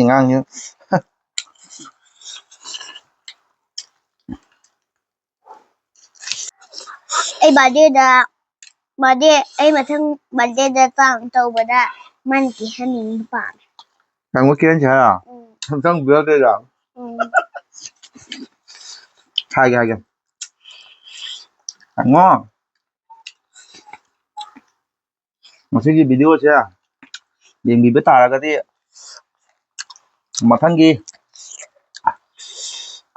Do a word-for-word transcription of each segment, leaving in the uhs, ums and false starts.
ꯉꯥꯡꯉꯤ꯫ ꯑꯩ ꯕꯥꯔꯗꯦꯗ ꯕꯥꯔꯗꯦ ꯑꯩ ꯃꯊꯪ ꯕꯥꯔꯗꯦꯗ ꯇꯥꯡ ꯇꯧꯕꯗ ꯃꯥꯅ ꯀꯦꯍꯟꯅꯤꯡꯕ ꯄꯥꯝꯃꯦ꯫ ꯅꯪꯕꯨ ꯀꯦꯍꯟꯁꯦ ꯍꯥꯏꯔꯣ? ꯎꯝ, ꯃꯊꯪ ꯕꯥꯔꯗꯦꯗ ꯎꯝ꯫ ꯍꯥꯏꯒꯦ ꯍꯥꯏꯒꯦ꯫ ꯍꯪꯉꯣ꯫ ꯉꯁꯤꯒꯤ ꯚꯤꯗꯤꯑꯣꯁꯦ ꯌꯦꯡꯕꯤꯕ ꯇꯥꯔꯒꯗꯤ ꯃꯊꯪꯒꯤ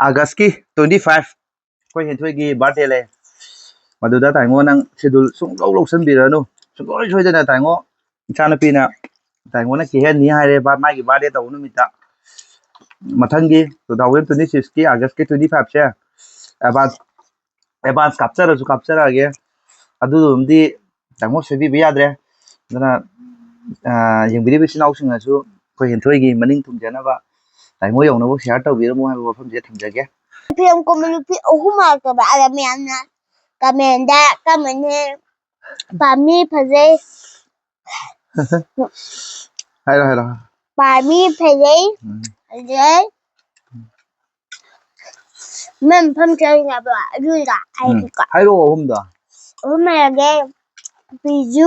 ꯑꯥꯒꯁꯀꯤ twenty five ꯑꯩꯈꯣꯏ ꯍꯦꯟꯊꯣꯏꯒꯤ ꯕꯥꯔꯗꯦ ꯂꯩ꯫ ꯃꯗꯨꯗ ꯇꯥꯏꯉꯣ ꯅꯪ ꯁꯦꯗꯨꯜ ꯁꯨꯡꯂꯧ ꯂꯧꯁꯟꯕꯤꯔꯅꯨ, ꯁꯨꯡꯁꯣꯏ ꯁꯣꯏꯗꯅ ꯇꯥꯏꯉꯣ꯫ ꯏꯆꯥꯅꯨꯄꯤꯅ ꯇꯥꯏꯉꯣꯅ ꯀꯦꯍꯟꯅꯤ ꯍꯥꯏꯔꯦ ꯃꯥꯒꯤ ꯕꯥꯔꯗꯦ ꯇꯧꯕ ꯅꯨꯃꯤꯠꯇ꯫ ꯃꯊꯪꯒꯤ two thousand twenty sixꯀꯤ ꯑꯥꯒꯁꯀꯤ twenty fiveꯁꯦ ꯑꯦꯗꯚꯥꯟꯁ ꯑꯦꯗꯚꯥꯟꯁ ꯀꯥꯞꯆꯔꯁꯨ ꯀꯥꯞꯆꯔꯛꯑꯒꯦ꯫ ꯑꯗꯨꯗꯨꯝꯗꯤ ꯇꯥꯏꯉꯣ ꯁꯣꯏꯕꯤꯕ ꯌꯥꯗ꯭ꯔꯦ꯫ ꯑꯗꯨꯅ ꯌꯦꯡꯕꯤꯔꯤꯕ ꯏꯆꯤꯟ ꯏꯅꯥꯎꯁꯤꯡꯅꯁꯨ ꯑꯩꯈꯣꯏ ꯍꯦꯟꯊꯣꯏꯒꯤ ꯃꯅꯤꯡ ꯊꯨꯡꯖꯅꯕ ꯇꯥꯏꯉꯣ ꯌꯧꯅꯕ ꯁꯤꯌꯥꯔ ꯇꯧꯕꯤꯔꯝꯃꯣ ꯍꯥꯏꯕ ꯋꯥꯐꯝꯁꯦ ꯊꯝꯖꯒꯦ꯫ ꯅꯨꯄꯤ ꯑꯃ ꯀꯨꯝꯕ ꯅꯨꯄꯤ ꯑꯍꯨꯝ ꯍꯥꯏꯔꯛꯇꯕ ꯑꯗ ꯃꯌꯥꯝꯅ ꯀꯃꯦꯟꯗ ꯀꯃꯦꯟ ꯄꯥꯝꯃꯤ ꯐꯖꯩ ꯍꯥꯏꯔꯣ ꯍꯥꯏꯔꯣ꯫ ꯄꯥꯝꯃꯤ ꯐꯖꯩ ꯎꯝ꯫ ꯑꯗꯩ ꯃꯐꯝ ꯃꯐꯝ ꯆꯪꯅꯕ ꯑꯗꯨꯗ ꯎꯝ꯫ ꯑꯩꯒꯤꯀꯣ ꯍꯥꯏꯔꯛꯑꯣ ꯑꯍꯨꯝꯗꯣ꯫ ꯑꯍꯨꯝ ꯍꯥꯏꯔꯒꯦ꯫ ꯕꯤꯖꯨ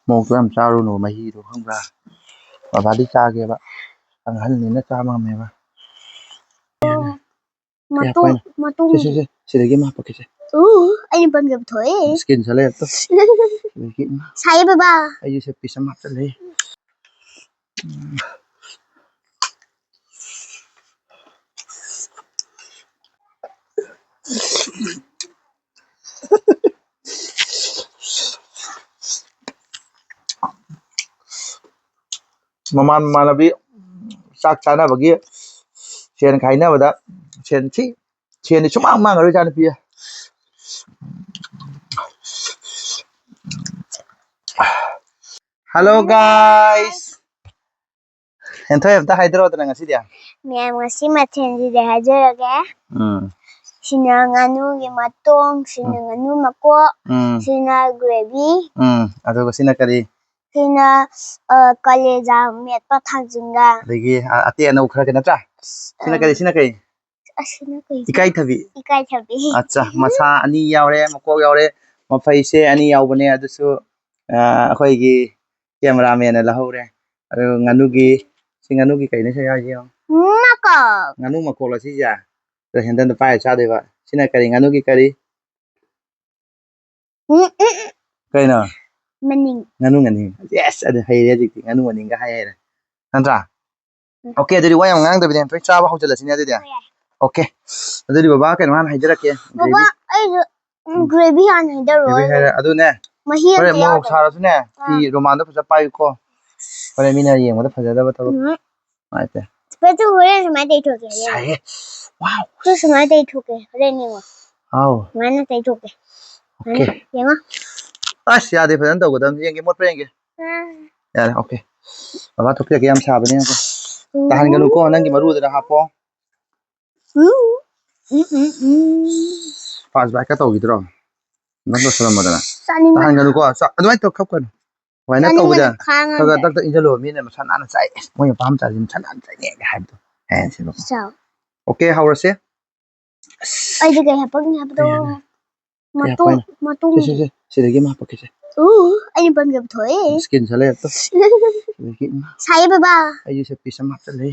ꯃꯣꯔꯣꯛꯇꯣ ꯌꯥꯝ ꯆꯥꯔꯨꯅꯨ, ꯃꯍꯤꯗꯣ ꯈꯪꯕ꯭ꯔꯥ? ꯕꯕꯥꯗꯤ ꯆꯥꯒꯦꯕ, ꯑꯍꯜꯅꯤꯅ ꯆꯥꯕ ꯉꯝꯃꯦꯕ꯫ ꯃꯇꯨꯡ ꯃꯇꯨꯡ ꯁꯦ, ꯁꯦ, ꯁꯦ, ꯁꯤꯗꯒꯤ ꯑꯃ ꯍꯥꯞꯄꯛꯀꯦꯁꯦ꯫ ꯎ ꯑꯩꯅ ꯄꯥꯝꯖꯕ ꯊꯣꯛꯑꯦ꯫ ꯁ꯭ꯀꯤꯟ ꯁꯦꯂꯦꯠꯇꯣ꯫ ꯁꯤꯗꯒꯤ ꯑꯃ꯫ ꯁꯥꯏꯌꯦ ꯕꯕꯥ꯫ ꯑꯩꯁꯨ ꯁꯦ ꯄꯤꯁ ꯑꯃ ꯍꯥꯞꯆꯜꯂꯦ꯫ ꯃꯃꯥꯟ ꯃꯃꯥꯟꯅꯕꯤ ꯆꯥꯛ ꯆꯥꯅꯕꯒꯤ ꯁꯦꯟ ꯈꯥꯏꯅꯕꯗ ꯁꯦꯟ ꯊꯤ ꯁꯦꯟꯗꯤ ꯁꯨꯃꯥꯡ ꯃꯥꯡꯉꯔꯣꯏ ꯏꯆꯥꯅꯨꯄꯤ꯫ Hello guys. ꯍꯦꯟꯊꯣꯏ ꯑꯝꯇ ꯍꯥꯏꯗꯔꯛꯑꯣꯗꯅ ꯉꯁꯤꯗꯤ꯫ ꯃꯌꯥꯝ ꯉꯁꯤ ꯃꯊꯦꯜꯁꯤꯗꯤ ꯍꯥꯏꯖꯔꯒꯦ꯫ ꯎꯝ꯫ ꯁꯤꯅ ꯉꯥꯅꯨꯒꯤ ꯃꯇꯣꯡ, ꯁꯤꯅ ꯎꯝ꯫ ꯉꯥꯅꯨ ꯃꯀꯣꯛ, ꯎꯝ꯫ ꯁꯤꯅ gravy, ꯎꯝ꯫ ꯑꯗꯨꯒ ꯁꯤꯅ ꯀꯔꯤ? ꯁꯤꯅ, ꯑ, ꯀꯂꯦꯖꯥ ꯃꯦꯠꯄ ꯊꯥꯡꯖꯤꯡꯒ꯫ ꯑꯗꯒꯤ, ꯑ, ꯑꯇꯦꯛ ꯑꯅꯧ ꯈꯔꯒ ꯅꯠꯇ꯭ꯔꯥ? ꯁꯤꯅ ꯀꯔꯤ? ꯑ꯫ ꯁꯤꯅ ꯀꯔꯤ? ꯑꯁꯤꯅ ꯀꯩꯅꯣ? ꯏꯀꯥꯏꯊꯕꯤ꯫ ꯏꯀꯥꯏꯊꯕꯤ꯫ ꯑꯠꯆꯥ, ꯃꯁꯥ ꯑꯅꯤ ꯌꯥꯎꯔꯦ, ꯃꯀꯣꯛ ꯌꯥꯎꯔꯦ, ꯃꯐꯩꯁꯦ ꯑꯅꯤ ꯌꯥꯎꯕꯅꯦ꯫ ꯑꯗꯨꯁꯨ, ꯑ, ꯑꯩꯈꯣꯏꯒꯤ cameraman ꯅ ꯂꯧꯍꯧꯔꯦ꯫ ꯑꯗꯨ ꯉꯥꯅꯨꯒꯤ, ꯁꯤ ꯉꯥꯅꯨꯒꯤ ꯀꯩꯅꯣ ꯁꯤ ꯌꯥꯎꯔꯤꯁꯦ ꯌꯦꯡꯉꯣ꯫ ꯃꯀꯣꯛ꯫ ꯉꯥꯅꯨ ꯃꯀꯣꯛꯂꯣ ꯁꯤꯁꯦ? ꯑꯗ ꯍꯦꯟꯗꯜꯗ ꯄꯥꯏꯔ ꯆꯥꯗꯣꯏꯕ꯫ ꯁꯤꯅ ꯀꯔꯤ? ꯉꯥꯅꯨꯒꯤ ꯀꯔꯤ? ꯎꯝ, ꯎꯝ, ꯎꯝ꯫ ꯀꯩꯅꯣ? ꯃꯅꯤꯡ꯫ ꯉꯥꯅꯨ ꯃꯅꯤꯡ꯫ Yes! ꯑꯗꯨ ꯍꯩꯔꯦ ꯍꯧꯖꯤꯛꯇꯤ꯫ ꯉꯥꯅꯨ ꯃꯅꯤꯡꯒ ꯍꯥꯏ ꯍꯩꯔꯦ꯫ ꯅꯠꯇ꯭ꯔꯥ? ꯎꯝ꯫ Okay, ꯑꯗꯨꯗꯤ ꯋꯥ ꯌꯥꯝ ꯉꯥꯡꯗꯕꯤꯗ ꯑꯝꯇꯪ ꯆꯥꯕ ꯍꯧꯖꯤꯜꯂꯁꯤꯅꯦ ꯑꯗꯨꯗꯤ꯫ ꯍꯣꯏ, ꯌꯥꯏ꯫ Okay. ꯑꯗꯨꯗꯤ ꯕꯕꯥ ꯀꯩꯅꯣ ꯍꯥꯟꯅ ꯍꯥꯏꯖꯔꯛꯀꯦ꯫ ꯕꯕꯥ, gravy꯫ ꯑꯩꯁꯨ, ꯎꯝ, ꯎꯝ꯫ Gravy ꯍꯥꯏꯔꯦ꯫ ꯑꯗꯨꯅꯦ, ꯃꯍꯤ ꯍꯣꯔꯦꯟ ꯑꯝꯇ ꯃꯣꯔꯣꯛ ꯌꯥꯎꯗꯕ꯫ ꯁꯥꯔꯁꯨꯅꯦ, ꯐꯤ ꯑꯥ꯫ ꯔꯨꯃꯥꯜꯗꯣ ꯐꯖ ꯄꯥꯏꯌꯨꯀꯣ꯫ ꯍꯣꯔꯦꯟ ꯃꯤꯅ ꯌꯦꯡꯕꯗ ꯐꯖꯗꯕ ꯊꯕꯛ꯫ ꯎꯝ꯫ ꯅꯨꯡꯉꯥꯏꯇꯦ꯫ ꯁꯤꯗꯁꯨ ꯍꯣꯔꯦꯟ ꯁꯨꯃꯥꯏꯅ ꯇꯩꯊꯣꯛꯀꯦ, ꯍꯣꯔꯦꯟ꯫ ꯁꯥꯏꯌꯦ꯫ Wow꯫ ꯁꯤ ꯁꯨꯃꯥꯏꯅ ꯇꯩꯊꯣꯛꯀꯦ, ꯍꯣꯔꯦꯟ ꯌꯦꯡꯉꯣ꯫ ꯍꯥꯎ꯫ ꯁꯨꯃꯥꯏꯅ ꯇꯩꯊꯣꯛꯀꯦ꯫ Okay꯫ ꯁꯨꯃꯥꯏꯅ, ꯌꯦꯡꯉꯣ꯫ ꯑꯁ, ꯌꯥꯗꯦ, ꯐꯖꯅ ꯇꯧꯒꯗꯕꯅꯤ꯫ ꯌꯦꯡꯒꯦ, ꯃꯣꯠꯄ꯭ꯔꯥ ꯌꯦꯡꯒꯦ꯫ ꯑꯥ꯫ ꯌꯥꯔꯦ, okay꯫ ꯕꯕꯥ ꯊꯣꯛꯄꯤꯔꯛꯀꯦ, ꯌꯥꯝ ꯁꯥꯕꯅꯦ꯫ ꯎꯝ꯫ ꯇꯥꯍꯟꯒꯅꯨꯀꯣ, ꯅꯪꯒꯤ ꯃꯔꯨꯗꯨꯗ ꯍꯥꯞꯄꯣ꯫ ꯎꯝ, ꯎꯝ, ꯎꯝ, ꯎꯝ꯫ Pass bite ꯀ ꯇꯧꯈꯤꯗ꯭ꯔꯣ? ꯅꯪ ꯇꯧꯁꯜꯂꯝꯃꯗꯅ꯫ ꯆꯥꯅꯤꯡꯕ꯫ ꯇꯥꯍꯟꯒꯅꯨꯀꯣ, ꯆꯥ-, ꯑꯗꯨꯃꯥꯏꯅ ꯇꯧ, ꯀꯞꯀꯅꯨ꯫ ꯁꯨꯃꯥꯏꯅ ꯆꯥꯅꯤꯡꯕꯅ ꯇꯧꯕꯗ ꯈꯥꯡ ꯈꯔ ꯈꯔ ꯉꯝꯗ꯭ꯔꯦ꯫ ꯇꯛ ꯇꯛ ꯏꯟꯖꯜꯂꯣ, ꯃꯤꯅ ꯃꯁꯥ ꯅꯥꯟꯅ ꯆꯥꯏ, ꯑꯁ, ꯃꯣꯏ ꯃꯄꯥ ꯑꯃ ꯆꯥꯁꯤ ꯃꯁꯥ ꯅꯥꯟꯅ ꯆꯥꯏꯅꯦ ꯍꯥꯏꯕꯗꯣ꯫ ꯑꯦ, ꯁꯤꯗꯣ꯫ ꯆꯥꯎ꯫ Okay, ꯍꯧꯔꯁꯦ꯫ ꯑꯁ꯫ ꯑꯩꯗꯤ ꯀꯩ ꯍꯥꯄꯛꯅꯤ ꯍꯥꯏꯕꯗꯣ? ꯀꯩ ꯍꯥꯏꯕ? ꯃꯇꯣꯡ, ꯀꯩ ꯍꯥꯄꯛꯅꯤ? ꯃꯇꯣꯡ꯫ ꯁꯦ, ꯁꯦ, ꯁꯦ, ꯁꯤꯗꯒꯤ ꯑꯃ ꯍꯥꯄꯛꯀꯦꯁꯦ꯫ ꯎ, ꯑꯩꯅ ꯄꯥꯝꯖꯕ ꯊꯣꯛꯑꯦ꯫ Skin ꯁꯥ ꯂꯩꯔꯦ, ꯇꯨ꯫ ꯁꯤꯗꯒꯤ ꯑꯃ꯫ ꯁꯥꯏꯌꯦ, ꯕꯕꯥ꯫ ꯑꯩꯁꯨ ꯁꯦ piece ꯑꯃ ꯍꯥꯞꯆꯜꯂꯦ꯫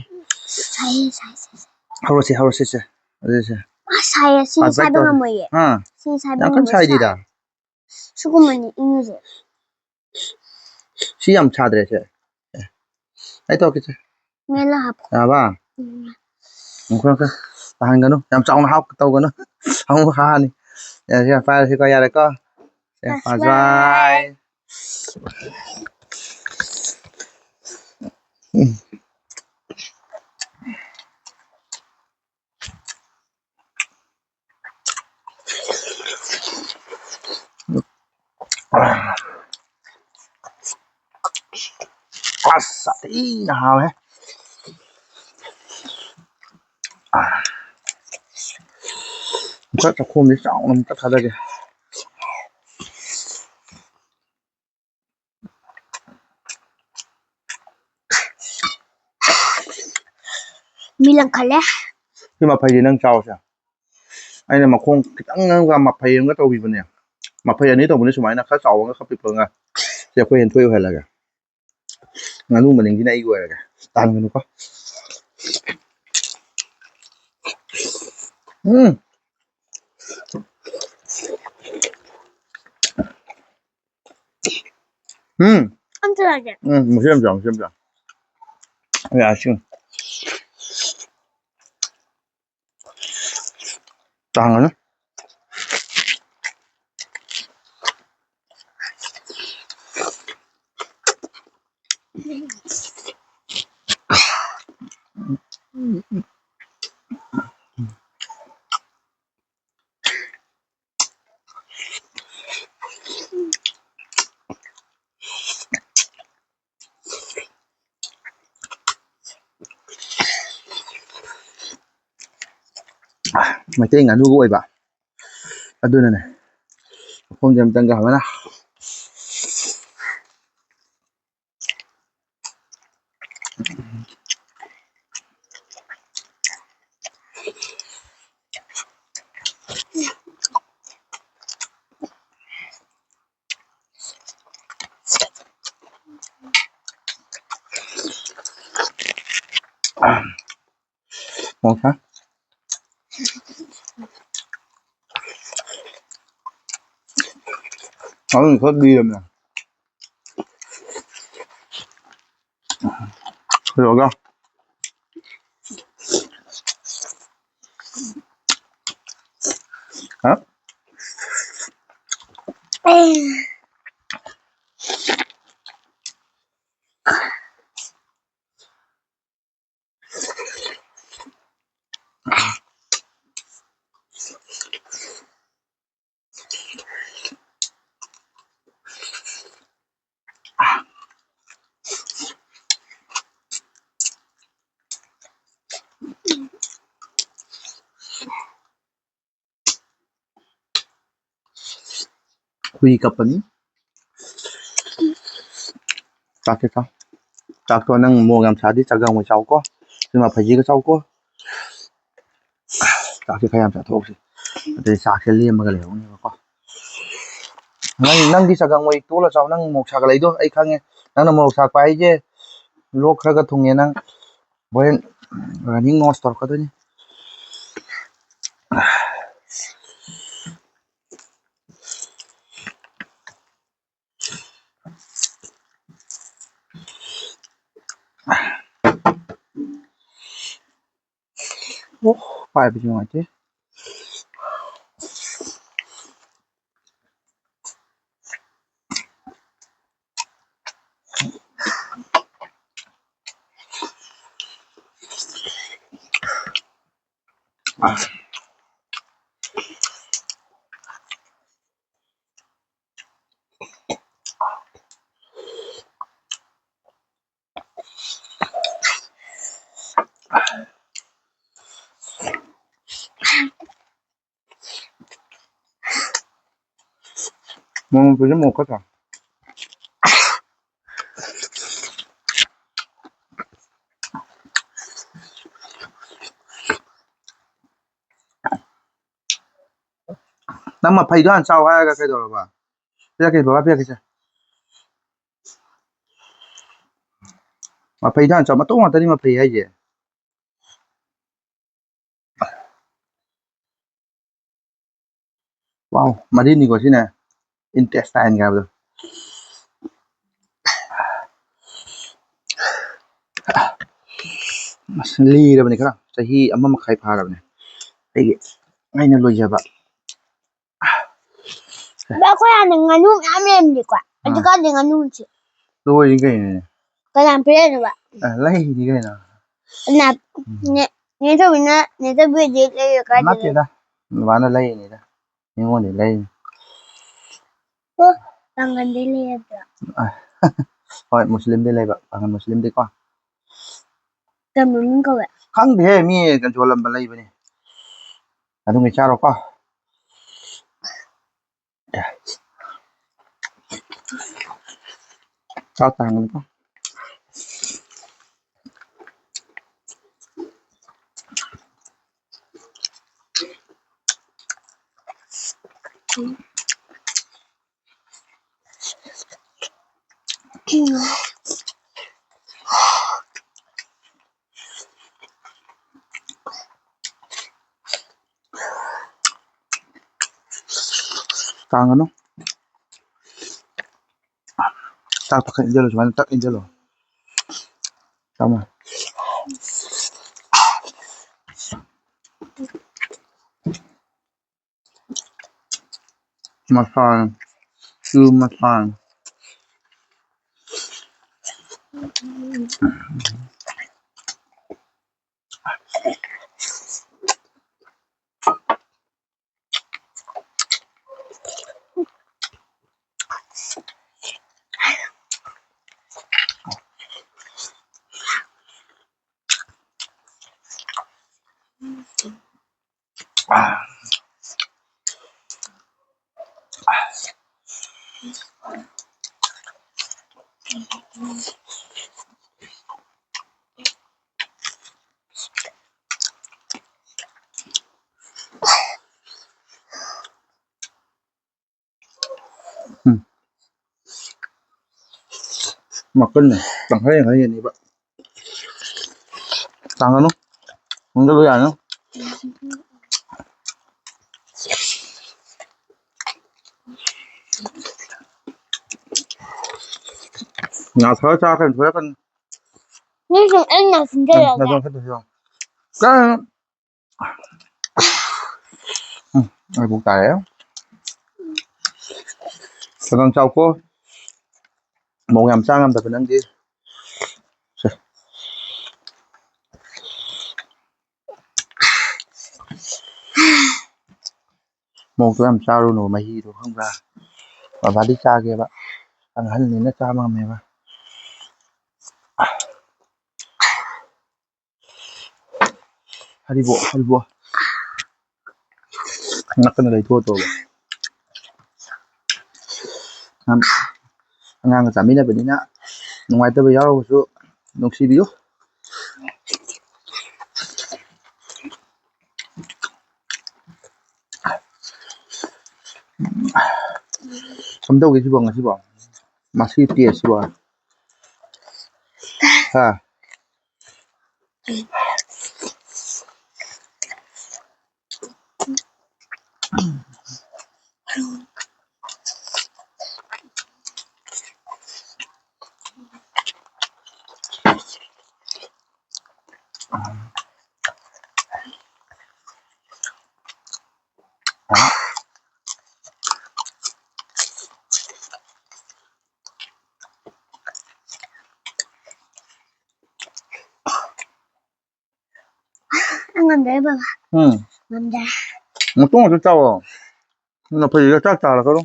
ꯁꯥꯏꯌꯦ, ꯁꯥꯏ, ꯁꯥꯏ, ꯁꯥꯏ꯫ ꯍꯧꯔꯁꯤ, ꯍꯧꯔꯁꯤ, ꯁꯦ꯫ ꯑꯗꯨꯗꯤ ꯁꯦ꯫ ꯑꯁ, ꯁꯥꯏꯌꯦ, ꯁꯤ pass bite ꯁꯥꯏꯕ ꯇꯧꯔꯁꯤ꯫ ꯉꯝꯃꯣꯏꯌꯦ꯫ ꯍꯥ? ꯁꯤ ꯁꯥꯏꯕ ꯌꯥꯝ ꯀꯟꯅ ꯉꯝꯃꯣꯏ, ꯁꯥꯏꯗꯦꯗ꯫ ꯁꯥꯏ꯫ ꯁꯤꯒꯨꯝꯕꯅꯤ ꯏꯪꯉꯤꯁꯦ꯫ ꯁꯤ ꯌꯥꯝ ꯁꯥꯗ꯭ꯔꯦ ꯁꯦ꯫ ꯑꯦ, ꯑꯩ ꯇꯧꯔꯛꯀꯦ ꯁꯦ꯫ ꯃꯦꯠꯂ ꯍꯥꯞꯄꯣ꯫ ꯌꯥꯔꯕ? ꯎꯝ꯫ ꯉꯥꯏꯈꯣ, ꯉꯥꯏꯈꯣ꯫ ꯇꯥꯍꯟꯒꯅꯨ꯫ ꯌꯥꯝ ꯆꯥꯎꯅ ꯍꯥꯞ ꯇꯧꯒꯅꯨ꯫ ꯑꯃꯨꯛ ꯍꯥꯅꯤ꯫ ꯌꯥꯔꯦ, ꯌꯥꯔꯦ, ꯄꯥꯏꯔꯁꯤꯀꯣ, ꯌꯥꯔꯦꯀꯣ꯫ ꯁꯦ, bye bye꯫ Bye bye꯫ ꯎꯝ꯫ ꯑꯁ, ꯁꯥꯊꯤꯅ ꯍꯥꯎꯋꯦ꯫ ꯑꯥ꯫ ꯆꯥꯛꯈꯣꯝꯁꯦ ꯆꯥꯎꯅ ꯑꯃꯨꯛꯇ ꯊꯥꯗꯒꯦ꯫ ꯃꯤ ꯂꯪꯈꯠꯂꯦ꯫ ꯁꯤ ꯃꯐꯩꯁꯦ ꯅꯪ ꯆꯥꯎꯁꯦ꯫ ꯑꯩꯅ ꯃꯈꯣꯡ ꯈꯤꯇꯪ ꯑꯃꯒ ꯃꯐꯩ ꯑꯃꯒ ꯇꯧꯕꯤꯕꯅꯦ꯫ ꯃꯐꯩ ꯑꯅꯤ ꯇꯧꯕꯅꯦ ꯁꯨꯃꯥꯏꯅ, ꯈꯔ ꯆꯥꯎꯕ ꯑꯃꯒ ꯈꯔ ꯄꯤꯛꯄ ꯑꯃꯒ꯫ ꯁꯤ ꯑꯩꯈꯣꯏ ꯍꯦꯟꯊꯣꯏ ꯑꯣꯏꯍꯜꯂꯒꯦ꯫ ꯉꯥꯅꯨ ꯃꯅꯤꯡꯁꯤꯅ ꯑꯩꯒꯤ ꯑꯣꯏꯔꯒꯦ꯫ ꯇꯥꯟꯒꯅꯨꯀꯣ꯫ ꯎꯝ꯫ ꯎꯝ꯫ ꯑꯝꯇ ꯆꯥꯒꯦ꯫ ꯎꯝ, ꯃꯁꯤ ꯌꯥꯝ ꯆꯥꯎ, ꯃꯁꯤ ꯌꯥꯝ ꯆꯥꯎ꯫ ꯌꯥ, ꯁꯤ꯫ ꯇꯥꯡꯉꯅꯤ꯫ ꯃꯩꯇꯩ ꯉꯥꯅꯨꯒ ꯑꯣꯏꯕ ꯑꯗꯨꯅꯅꯦ꯫ ꯃꯈꯣꯡꯁꯦ ꯑꯝꯇꯪꯒ ꯐꯖꯅ꯫ ꯃꯣꯔꯣꯛ ꯁꯥꯏ꯫ ꯑꯗꯨꯅ ꯈꯔ ꯂꯤꯔꯝꯃꯦ꯫ ꯀꯩꯗꯧꯔꯒꯦ? ꯍꯥ? ꯍꯨꯏ ꯀꯞꯄꯅꯤ꯫ ꯆꯥꯛꯁꯦ ꯆꯥꯎ꯫ ꯆꯥꯛꯇꯣ ꯅꯪ ꯃꯣꯔꯣꯛ ꯌꯥꯝ ꯁꯥꯗꯤ ꯆꯒꯪ ꯑꯣꯏ ꯆꯥꯎꯀꯣ꯫ ꯁꯤꯃ ꯐꯩꯖꯤꯒ ꯆꯥꯎꯀꯣ꯫ ꯆꯥꯛꯁꯦ ꯈꯔ ꯌꯥꯝ ꯆꯥꯊꯣꯛꯍꯧꯁꯤ꯫ ꯑꯗꯨꯗꯤ ꯆꯥꯛꯁꯦ ꯂꯦꯝꯃꯒ ꯂꯩꯍꯧꯅꯦꯕꯀꯣ꯫ ꯅꯪ, ꯅꯪꯗꯤ ꯆꯒꯪ ꯑꯣꯏ ꯇꯣꯠꯂ ꯆꯥꯎ꯫ ꯅꯪ ꯃꯣꯔꯣꯛ ꯁꯥꯒꯠꯂꯛꯏꯗꯣ ꯑꯩ ꯈꯪꯉꯦ꯫ ꯅꯪꯅ ꯃꯣꯔꯣꯛ ꯁꯥꯛꯄ ꯍꯥꯏꯁꯦ ꯂꯣꯛ ꯈꯔꯒ ꯊꯨꯡꯉꯦ ꯅꯪ꯫ ꯍꯣꯔꯦꯟ running nose ꯇꯧꯔꯛꯀꯗꯣꯏꯅꯤ꯫ ꯑꯣ, ꯄꯥꯏꯕꯁꯨ ꯅꯨꯡꯉꯥꯏꯇꯦ꯫ ꯃꯣꯔꯣꯛ ꯃꯦꯠꯄꯁꯦ ꯃꯣꯔꯣꯛ ꯈꯔ ꯆꯥꯎ꯫ ꯅꯪ ꯃꯐꯩꯗꯣ ꯍꯥꯟꯅ ꯆꯥꯎ ꯍꯥꯏꯔꯒ ꯀꯩꯗꯧꯔꯕ? ꯄꯤꯔꯛꯀꯦ, ꯕꯕꯥ ꯄꯤꯔꯛꯀꯦꯁꯦ꯫ ꯃꯐꯩꯗꯣ ꯍꯥꯟꯅ ꯆꯥꯎ꯫ ꯃꯇꯣꯡ ꯉꯥꯛꯇꯅꯤ ꯃꯐꯩ ꯍꯥꯏꯁꯦ꯫ ꯋꯥꯎ, ꯃꯔꯤꯅꯤꯀꯣ ꯁꯤꯅ꯫ Intestine ꯍꯥꯏꯕꯗꯣ꯫ ꯑꯁ, ꯂꯤꯔꯕꯅꯤ ꯈꯔ꯫ ꯆꯍꯤ ꯑꯃ ꯃꯈꯥꯏ ꯐꯥꯔꯕꯅꯦ ꯑꯩꯒꯤ, ꯑꯩꯅ ꯂꯣꯏꯖꯕ꯫ ꯑꯗꯣ ꯑꯩꯈꯣꯏ ꯍꯥꯟꯅ ꯉꯥꯅꯨ ꯃꯌꯥꯝ ꯂꯩꯔꯝꯗꯦꯀꯣ꯫ ꯑꯥ꯫ ꯍꯧꯖꯤꯛꯀꯥꯟꯗꯤ ꯉꯥꯅꯨꯁꯦ ꯂꯣꯏꯔꯦ ꯀꯩꯅꯣꯅꯦ꯫ ꯀꯅꯥ ꯄꯤꯔꯛꯏꯅꯣꯕ? ꯑ, ꯂꯩꯔꯤꯅꯤ ꯀꯩꯅꯣ꯫ ꯀꯅꯥ? ꯎꯝ꯫ ꯅꯦ-, ꯅꯦ ꯇꯧꯕꯤꯅ, ꯅꯦ ꯇꯧꯕꯤꯗꯤ ꯂꯩꯔ ꯀꯥꯏꯗ ꯂꯩ? ꯅꯠꯇꯦꯗ, ꯕꯕꯥꯅ ꯂꯩꯔꯤꯅꯤꯗ꯫ ꯃꯤꯉꯣꯟꯗꯩ ꯂꯩꯔꯤꯅꯤ꯫ ꯑꯣ, ꯄꯥꯡꯒꯟꯗꯩ ꯂꯩꯔꯕ꯭ꯔꯣ? ꯑ, ꯍꯣꯏ, ꯃꯨꯁꯂꯤꯝꯗꯩ ꯂꯩꯕ, ꯄꯥꯡꯒꯟ ꯃꯨꯁꯂꯤꯝꯗꯩꯀꯣ꯫ ꯀꯩ ꯃꯃꯤꯡ ꯀꯧꯋꯦ? ꯈꯪꯗꯦꯍꯦ, ꯃꯤ ꯌꯣꯜꯂꯝꯕ ꯂꯩꯕꯅꯤ꯫ ꯑꯗꯨꯉꯩ ꯆꯥꯔꯣꯀꯣ꯫ ꯑꯦ, ꯆꯥꯛ ꯇꯥꯡꯉꯅꯤꯀꯣ꯫ ꯇꯥꯡꯒꯅꯨ꯫ ꯆꯥꯛꯇꯣ ꯈꯔ ꯏꯟꯖꯜꯂꯨ, ꯁꯨꯃꯥꯏꯅ ꯇꯛ ꯏꯟꯖꯜꯂꯨ꯫ ꯆꯥꯃꯣ꯫ ꯃꯁꯥꯂꯥ, ꯆꯨ ꯃꯁꯥꯂꯥ꯫ ꯎꯝ꯫ ꯃꯈꯜꯅꯦ, ꯇꯪꯈꯥꯏ ꯇꯪꯈꯥꯏ ꯌꯦꯟꯅꯤꯕ꯫ ꯇꯥꯡꯒꯅꯨ꯫ ꯅꯪꯁꯨ ꯌꯥꯅꯤ꯫ ꯉꯥ ꯈꯔ ꯆꯥꯈ꯭ꯔꯗꯤ ꯁꯣꯏꯔꯛꯀꯅꯤ꯫ ꯅꯣꯏꯁꯨ ꯑꯩꯅ ꯁꯤꯟꯖꯔꯒꯦ꯫ ꯅꯥꯇꯣꯟ ꯈꯔ ꯇꯧꯁꯤꯜꯂꯣ꯫ ꯀꯥꯏꯗꯩꯅꯣ? ꯎꯝ, ꯑꯩ ꯄꯨꯛ ꯇꯥꯔꯦ꯫ ꯈꯔ ꯆꯥꯎꯀꯣ꯫ ꯃꯣꯔꯣꯛ ꯌꯥꯝ ꯆꯥ ꯉꯝꯗꯕ ꯅꯪꯗꯤ꯫ ꯁꯦ꯫ ꯃꯣꯔꯣꯛꯇꯣ ꯌꯥꯝ ꯆꯥꯔꯨꯅꯣ, ꯃꯍꯤꯗꯣ ꯈꯪꯕ꯭ꯔꯥ? ꯕꯕꯥꯗꯤ ꯆꯥꯒꯦꯕ꯫ ꯑꯍꯜꯅꯤꯅ ꯆꯥꯕ ꯉꯝꯃꯦꯕ꯫ ꯍꯔꯤꯕꯣ, ꯍꯔꯤꯕꯣ꯫ ꯅꯥꯀꯟꯗ ꯂꯩꯊꯣꯛꯑ ꯇꯧꯕ꯫ ꯌꯥꯝ ꯑꯉꯥꯡꯒ ꯆꯥꯃꯤꯟꯅꯕꯅꯤꯅ ꯅꯨꯡꯉꯥꯏꯇꯕ ꯌꯥꯎꯔꯒꯁꯨ ꯅꯨꯡꯁꯤꯕꯤꯌꯨ꯫ ꯀꯝꯗꯧꯒꯦ ꯁꯤꯕꯣ ꯉꯁꯤꯕꯣ? ꯃꯁꯤ ꯇꯦꯁꯁꯤꯕꯣ? ꯍꯥ? ꯉꯝꯗ꯭ꯔꯦ ꯕꯕꯥ꯫ ꯎꯝ꯫ ꯉꯝꯗ꯭ꯔꯦ꯫ ꯃꯇꯣꯡ ꯈꯛꯇ ꯆꯥꯎꯑꯣ꯫ ꯅꯐꯩꯗ ꯆꯥꯛ ꯇꯥꯔꯛꯀꯅꯨ꯫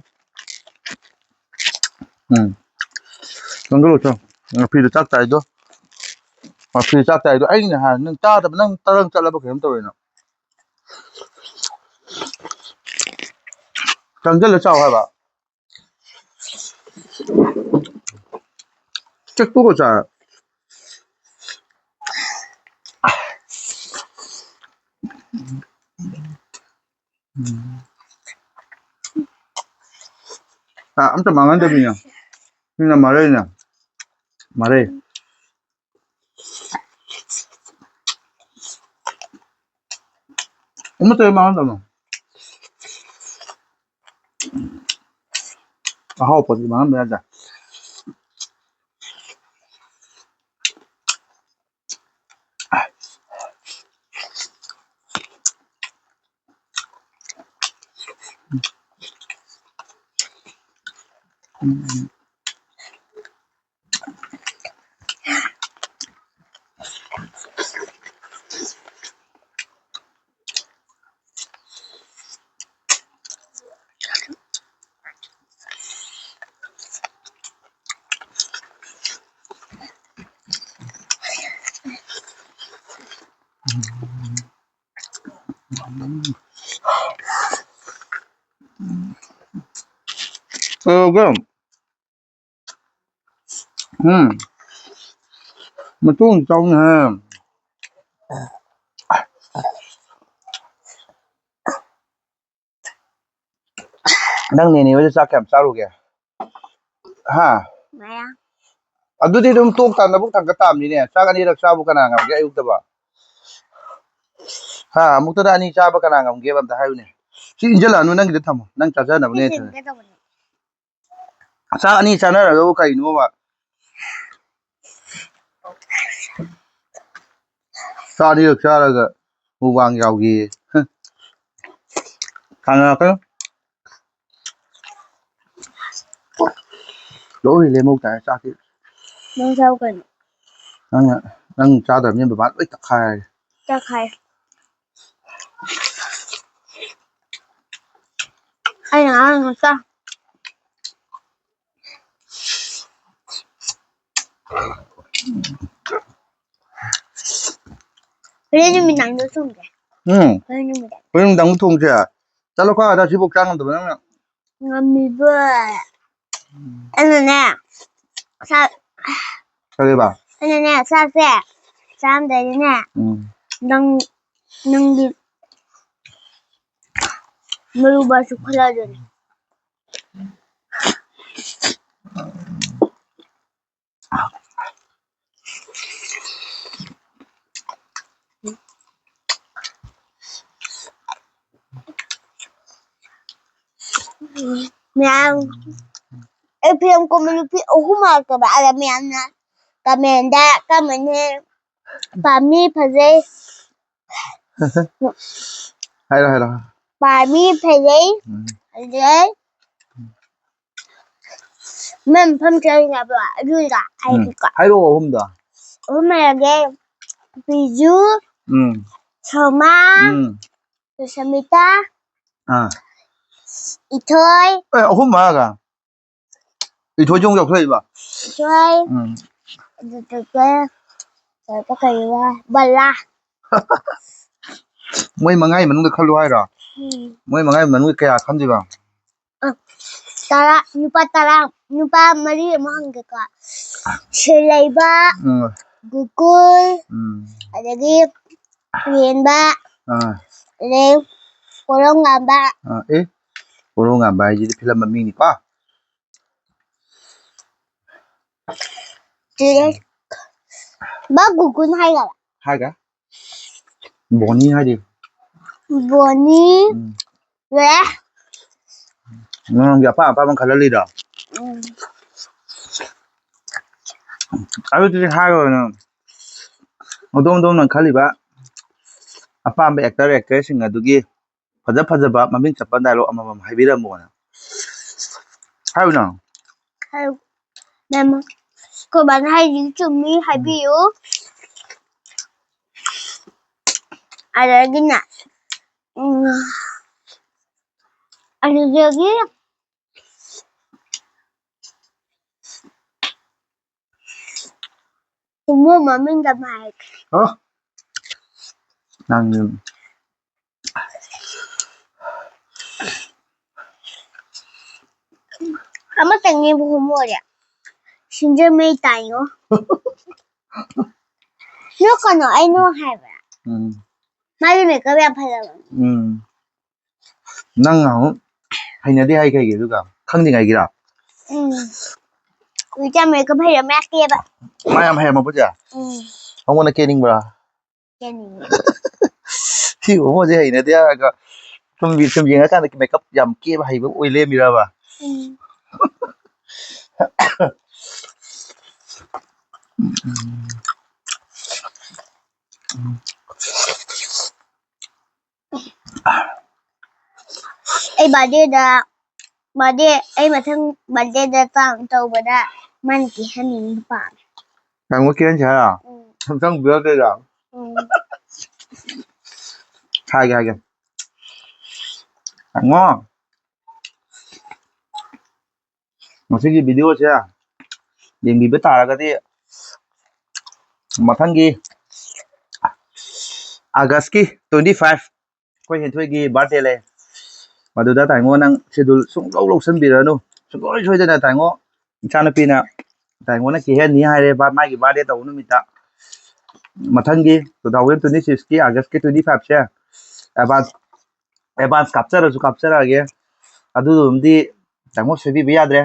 ꯎꯝ꯫ ꯆꯪꯁꯤꯜꯂꯨ ꯆꯪ꯫ ꯅꯐꯤꯗ ꯆꯥꯛ ꯇꯥꯏꯗꯣ꯫ ꯅꯐꯤꯗ ꯆꯥꯛ ꯇꯥꯏꯗꯣ꯫ ꯑꯩꯅ ꯍꯥꯏ ꯅꯪ ꯇꯥꯗꯕ, ꯅꯪ ꯇꯔꯪ ꯆꯠꯂꯕ ꯀꯩꯅꯣꯝ ꯇꯧꯔꯦ ꯅꯪ꯫ ꯆꯪꯁꯤꯜꯂ ꯆꯥꯎ ꯍꯥꯏꯕ꯫ ꯆꯦꯛꯄꯨꯒ ꯆꯥ꯫ ꯎꯝ꯫ ꯑꯥ, ꯑꯝꯇ ꯃꯥꯡꯍꯟꯗꯕꯤꯅꯦ꯫ ꯁꯤꯅ ꯃꯔꯩꯅꯦ꯫ ꯃꯔꯩ꯫ ꯑꯃꯠꯇ ꯃꯥꯡꯍꯟꯒꯅꯨ꯫ ꯑꯍꯥꯎ ꯄꯣꯠꯇꯤ ꯃꯥꯡꯍꯟꯕ ꯌꯥꯗꯦ꯫ ꯎꯝ꯫ ꯀꯩꯗꯧꯒꯦ? ꯎꯝ꯫ ꯃꯇꯨꯡ ꯆꯥꯎꯅ ꯍꯥꯏ꯫ ꯅꯪ ꯅꯦꯅꯦ ꯍꯣꯏꯗ ꯆꯥꯛ ꯀꯌꯥꯝ ꯆꯥꯔꯨꯒꯦ? ꯍꯥ? ꯃꯌꯥꯝ꯫ ꯑꯗꯨꯗꯤ ꯑꯗꯨꯝ ꯇꯣꯛ ꯇꯥ, ꯅꯕꯨꯛ ꯊꯟꯒꯠ ꯇꯥꯕꯅꯤꯅꯦ꯫ ꯆꯥꯛ ꯑꯅꯤꯔꯛ ꯆꯥꯕꯨ ꯀꯅꯥ ꯉꯝꯒꯦ ꯑꯌꯨꯛꯇꯕ? ꯍꯥ? ꯑꯃꯨꯛꯇꯗ ꯑꯅꯤ ꯆꯥꯕ ꯀꯅꯥ ꯉꯝꯒꯦꯕ? ꯑꯝꯇ ꯍꯥꯏꯌꯨꯅꯦ꯫ ꯁꯤ ꯏꯟꯖꯜꯂꯛꯑꯅꯨ, ꯅꯪꯒꯤꯗ ꯊꯝꯃꯣ꯫ ꯅꯪ ꯆꯥꯖꯅꯕꯅꯦ꯫ ꯁꯤ ꯊꯝꯃꯦ꯫ ꯁꯤꯟꯒꯦ ꯇꯧꯕꯅꯦ꯫ ꯆꯥꯛ ꯑꯅꯤ ꯆꯥꯅꯔꯒꯕꯨ ꯀꯩꯅꯣꯕ? ꯆꯥꯛ ꯑꯅꯤꯔꯛ ꯆꯥꯔꯒ ꯃꯨꯛꯕꯥꯡ ꯌꯥꯎꯒꯦꯌꯦ꯫ ꯍ꯫ ꯁꯥꯟꯅꯔꯛꯀꯅꯨ꯫ ꯂꯣꯏ ꯂꯦꯝꯍꯧ ꯇꯥꯔꯦ ꯆꯥꯛꯇꯤ꯫ ꯅꯪ ꯆꯥꯎ ꯀꯩꯅꯣ꯫ ꯅꯪꯅ, ꯅꯪ ꯆꯥꯗ꯭ꯔꯕꯅꯤꯅ ꯕꯕꯥ ꯂꯣꯏ ꯇꯛꯈꯥꯏꯔꯒꯦ꯫ ꯇꯛꯈꯥꯏ꯫ ꯑꯩꯅ ꯑꯉꯥꯡ ꯃꯆꯥ꯫ ꯍꯣꯔꯦꯟ ꯅꯨꯃꯤꯗꯥꯡꯗ ꯊꯣꯡꯒꯦ꯫ ꯎꯝ꯫ ꯍꯣꯔꯦꯟ ꯅꯨꯃꯤꯗꯥꯡ꯫ ꯍꯣꯔꯦꯟ ꯅꯨꯃꯤꯗꯥꯡ ꯊꯣꯡꯁꯦ꯫ ꯆꯠꯂꯣꯀꯣ ꯑꯥꯗ, ꯁꯤꯐꯥꯎ ꯆꯥ ꯉꯝꯗꯕ ꯅꯪꯅ꯫ ꯉꯝꯃꯤꯕ꯫ ꯎꯝ꯫ ꯑꯩꯅꯅꯦ, ꯆꯥꯛ ꯀꯔꯤꯕ? ꯑꯩꯅꯅꯦ, ꯆꯥꯛꯁꯦ ꯆꯥꯔꯝꯗꯥꯏꯗꯅꯦ, ꯎꯝ꯫ ꯅꯪ, ꯅꯪꯒꯤ ꯃꯔꯨꯕ ꯆꯨꯞꯈꯠꯂꯛꯑꯗꯣꯏꯅꯦ꯫ ꯃꯌꯥꯝ, ꯑꯩ ꯐꯤꯂꯝ ꯀꯨꯝꯕ ꯅꯨꯄꯤ ꯑꯍꯨꯝ ꯂꯥꯛꯇꯕ, ꯑꯗ ꯃꯌꯥꯝꯅ ꯀꯃꯦꯟꯗ ꯀꯃꯦꯟ ꯄꯥꯝꯃꯤ ꯐꯖꯩ꯫ ꯍꯥꯏꯔꯣ, ꯍꯥꯏꯔꯣ꯫ ꯄꯥꯝꯃꯤ ꯐꯖꯩ꯫ ꯎꯝ꯫ ꯑꯗꯩ ꯃꯣꯏ ꯃꯐꯝ ꯆꯠꯂꯤꯅꯦꯕ, ꯑꯗꯨꯗ ꯎꯝ꯫ ꯍꯥꯏꯒꯦꯀꯣ꯫ ꯍꯥꯏꯔꯛꯑꯣ ꯑꯍꯨꯝꯗꯣ꯫ ꯑꯍꯨꯝ ꯍꯥꯏꯔꯒꯦ, ꯕꯤꯖꯨ, ꯎꯝ꯫ ꯁꯣꯃꯥ, ꯎꯝ꯫ ꯁꯃꯤꯇꯥ, ꯑꯥ꯫ ꯏꯊꯣꯏ꯫ ꯑꯦ, ꯑꯍꯨꯝ ꯍꯥꯏꯔꯒ? ꯏꯊꯣꯏꯁꯨ ꯑꯃꯨꯛ ꯌꯥꯎꯁꯜꯂꯛꯏꯕ? ꯏꯊꯣꯏ꯫ ꯎꯝ꯫ ꯑꯗꯨꯗꯨꯒ, ꯑꯗꯨꯒ ꯀꯔꯤꯕ? ꯕꯂꯥ꯫ ꯃꯣꯏ ꯃꯉꯥꯒꯤ ꯃꯅꯨꯡꯗ ꯈꯜꯂꯣ ꯍꯥꯏꯔꯣ? ꯎꯝ꯫ ꯃꯣꯏ ꯃꯉꯥꯒꯤ ꯃꯅꯨꯡꯗ ꯀꯌꯥ ꯈꯟꯗꯣꯏꯕ? ꯑ, ꯇꯔꯥ, ꯅꯨꯄꯥ ꯇꯔꯥ, ꯅꯨꯄꯥ ꯃꯔꯤ ꯑꯃ ꯍꯪꯒꯦꯀꯣ꯫ ꯁꯤꯜꯂꯩꯕ, ꯎꯝ, ꯒꯨꯀꯨꯜ, ꯎꯝ, ꯑꯗꯒꯤ ꯍꯦꯟꯕ, ꯑꯥ, ꯑꯗꯩ ꯀꯣꯔꯣꯡ ꯉꯥꯟꯕ꯫ ꯑꯥ, ꯑꯦ, ꯀꯣꯔꯣꯡ ꯉꯥꯟꯕ ꯍꯥꯏꯁꯤꯗꯤ ꯐꯤꯂꯝ ꯃꯃꯤꯡꯅꯤꯀꯣ꯫ ꯁꯤꯜꯂꯩ-, ꯕꯥ ꯒꯨꯀꯨꯜ ꯍꯥꯏꯒ꯭ꯔꯕ? ꯍꯥꯏꯒ꯭ꯔꯦ꯫ ꯕꯣꯅꯤ ꯍꯥꯏꯗꯤ꯫ ꯕꯣꯅꯤ꯫ ꯎꯝ꯫ ꯂꯣꯏꯔꯦ꯫ ꯅꯪꯒꯤ ꯑꯄꯥꯝ ꯑꯄꯥꯝꯕ ꯈꯜꯍꯜꯂꯤꯔꯣ? ꯎꯝ꯫ ꯑꯗꯨꯗꯤ ꯍꯥꯏꯔꯣ ꯅꯪ꯫ ꯑꯗꯣꯝ ꯑꯗꯣꯝꯅ ꯈꯜꯂꯤꯕ ꯑꯄꯥꯝꯕ actor, actressꯁꯤꯡ ꯑꯗꯨꯒꯤ ꯐꯖ ꯐꯖꯕ ꯃꯃꯤꯡ ꯆꯠꯄ dialogue ꯑꯃꯃꯝ ꯍꯥꯏꯕꯤꯔꯝꯃꯣꯅ꯫ ꯍꯥꯏꯌꯨ ꯅꯪ꯫ ꯍꯥꯏꯌꯨ꯫ ꯃꯦꯝ, ꯑꯩꯈꯣꯏ ꯕꯥꯅ ꯍꯥꯏꯔꯤꯁꯤ ꯆꯨꯝꯃꯤ, ꯍꯥꯏꯕꯤꯌꯨ꯫ ꯑꯗꯒꯤꯅꯦ, ꯎꯝ, ꯑꯗꯨꯗꯒꯤ ꯍꯣꯃꯣ ꯃꯃꯤꯡꯗ ꯃꯥꯏ꯫ ꯍ? ꯅꯪ ꯑꯃꯇꯪꯅꯦꯕ ꯍꯣꯃꯣꯁꯦ꯫ ꯁꯤꯡꯖꯃꯩ ꯇꯥꯏꯉꯣ꯫ ꯅꯣꯛꯀꯅꯣ, ꯑꯩ ꯅꯣꯛ ꯍꯥꯏꯕ꯭ꯔꯥ? ꯎꯝ꯫ ꯃꯥꯗꯤ makeup ꯌꯥꯝ ꯐꯖꯕꯅꯦ꯫ ꯎꯝ꯫ ꯅꯪ ꯉꯍꯥꯟꯃꯨꯛ ꯍꯩꯅꯗꯦ ꯍꯥꯏ ꯀꯩꯒꯤ ꯑꯗꯨꯒ? ꯈꯪꯗ꯭ꯔꯤꯉꯩꯒꯤꯔꯥ? ꯎꯝ꯫ ꯍꯧꯖꯤꯛꯇꯤ ꯌꯥꯝ makeup ꯍꯩꯔꯦ, ꯃꯌꯥꯝ ꯀꯦꯕ꯫ ꯃꯥ ꯌꯥꯝ ꯍꯩꯔꯝꯃꯕꯣ ꯆꯦ? ꯎꯝ꯫ ꯅꯉꯣꯟꯗ ꯀꯦꯅꯤꯡꯕ꯭ꯔꯥ? ꯀꯦꯅꯤꯡꯉꯦ꯫ ꯁꯤ ꯍꯣꯃꯣꯁꯦ ꯍꯩꯅꯗꯦ ꯍꯥꯏꯔꯒ ꯁꯨꯝ, ꯁꯨꯝ ꯌꯦꯡꯉꯀꯥꯟꯗ makeup ꯌꯥꯝ ꯀꯦꯕ ꯍꯩꯕ ꯑꯣꯏ ꯂꯩꯔꯝꯃꯤꯔꯕ? ꯎꯝ꯫ ꯑꯩ birthdayꯗ, birthday, ꯑꯩ ꯃꯊꯪ birthdayꯗ ꯆꯥꯛ ꯇꯧꯕꯗ ꯃꯥꯅ ꯀꯦꯍꯟꯅꯤꯡꯕ ꯄꯥꯝꯃꯦ꯫ ꯅꯪꯕꯨ ꯀꯦꯍꯟꯁꯦ ꯍꯥꯏꯔꯣ? ꯎꯝ꯫ ꯃꯊꯪ birthdayꯗ? ꯎꯝ꯫ ꯍꯥꯏꯒꯦ, ꯍꯥꯏꯒꯦ꯫ ꯍꯪꯉꯣ꯫ ꯉꯁꯤꯒꯤ videoꯁꯦ ꯌꯦꯡꯕꯤꯕ ꯇꯥꯔꯒꯗꯤ ꯃꯊꯪꯒꯤ Augustꯀꯤ twenty five ꯑꯩꯈꯣꯏ ꯍꯦꯟꯊꯣꯏꯒꯤ birthday ꯂꯩ꯫ ꯃꯗꯨꯗ ꯇꯥꯏꯉꯣ ꯅꯪ schedule ꯁꯨꯡꯂꯧ ꯂꯧꯁꯟꯕꯤꯔꯅꯨ꯫ ꯁꯨꯡꯁꯣꯏ ꯁꯣꯏꯗꯅ ꯇꯥꯏꯉꯣ ꯏꯆꯥꯅꯨꯄꯤꯅ ꯇꯥꯏꯉꯣꯟꯅ ꯀꯦꯍꯟꯅꯤ ꯍꯥꯏꯔꯦ ꯕꯥ-, ꯃꯥꯒꯤ ꯕꯥꯔꯗꯦ ꯇꯧꯕ ꯅꯨꯃꯤꯠꯇ꯫ ꯃꯊꯪꯒꯤ ꯇꯨ ꯊꯥꯎꯖꯟ ꯇ꯭ꯋꯦꯟꯇꯤ ꯁꯤꯛꯁꯀꯤ ꯑꯥꯒꯁꯀꯤ ꯇ꯭ꯋꯦꯟꯇꯤ ꯐꯥꯏꯚꯁꯦ ꯑꯦꯗꯚꯥꯟꯁ, ꯑꯦꯗꯚꯥꯟꯁ ꯀꯥꯞꯆꯔꯁꯨ ꯀꯥꯞꯆꯔꯛꯑꯒꯦ꯫ ꯑꯗꯨꯗꯨꯝꯗꯤ ꯇꯥꯃꯣ ꯁꯣꯏꯕꯤꯕ ꯌꯥꯗ꯭ꯔꯦ꯫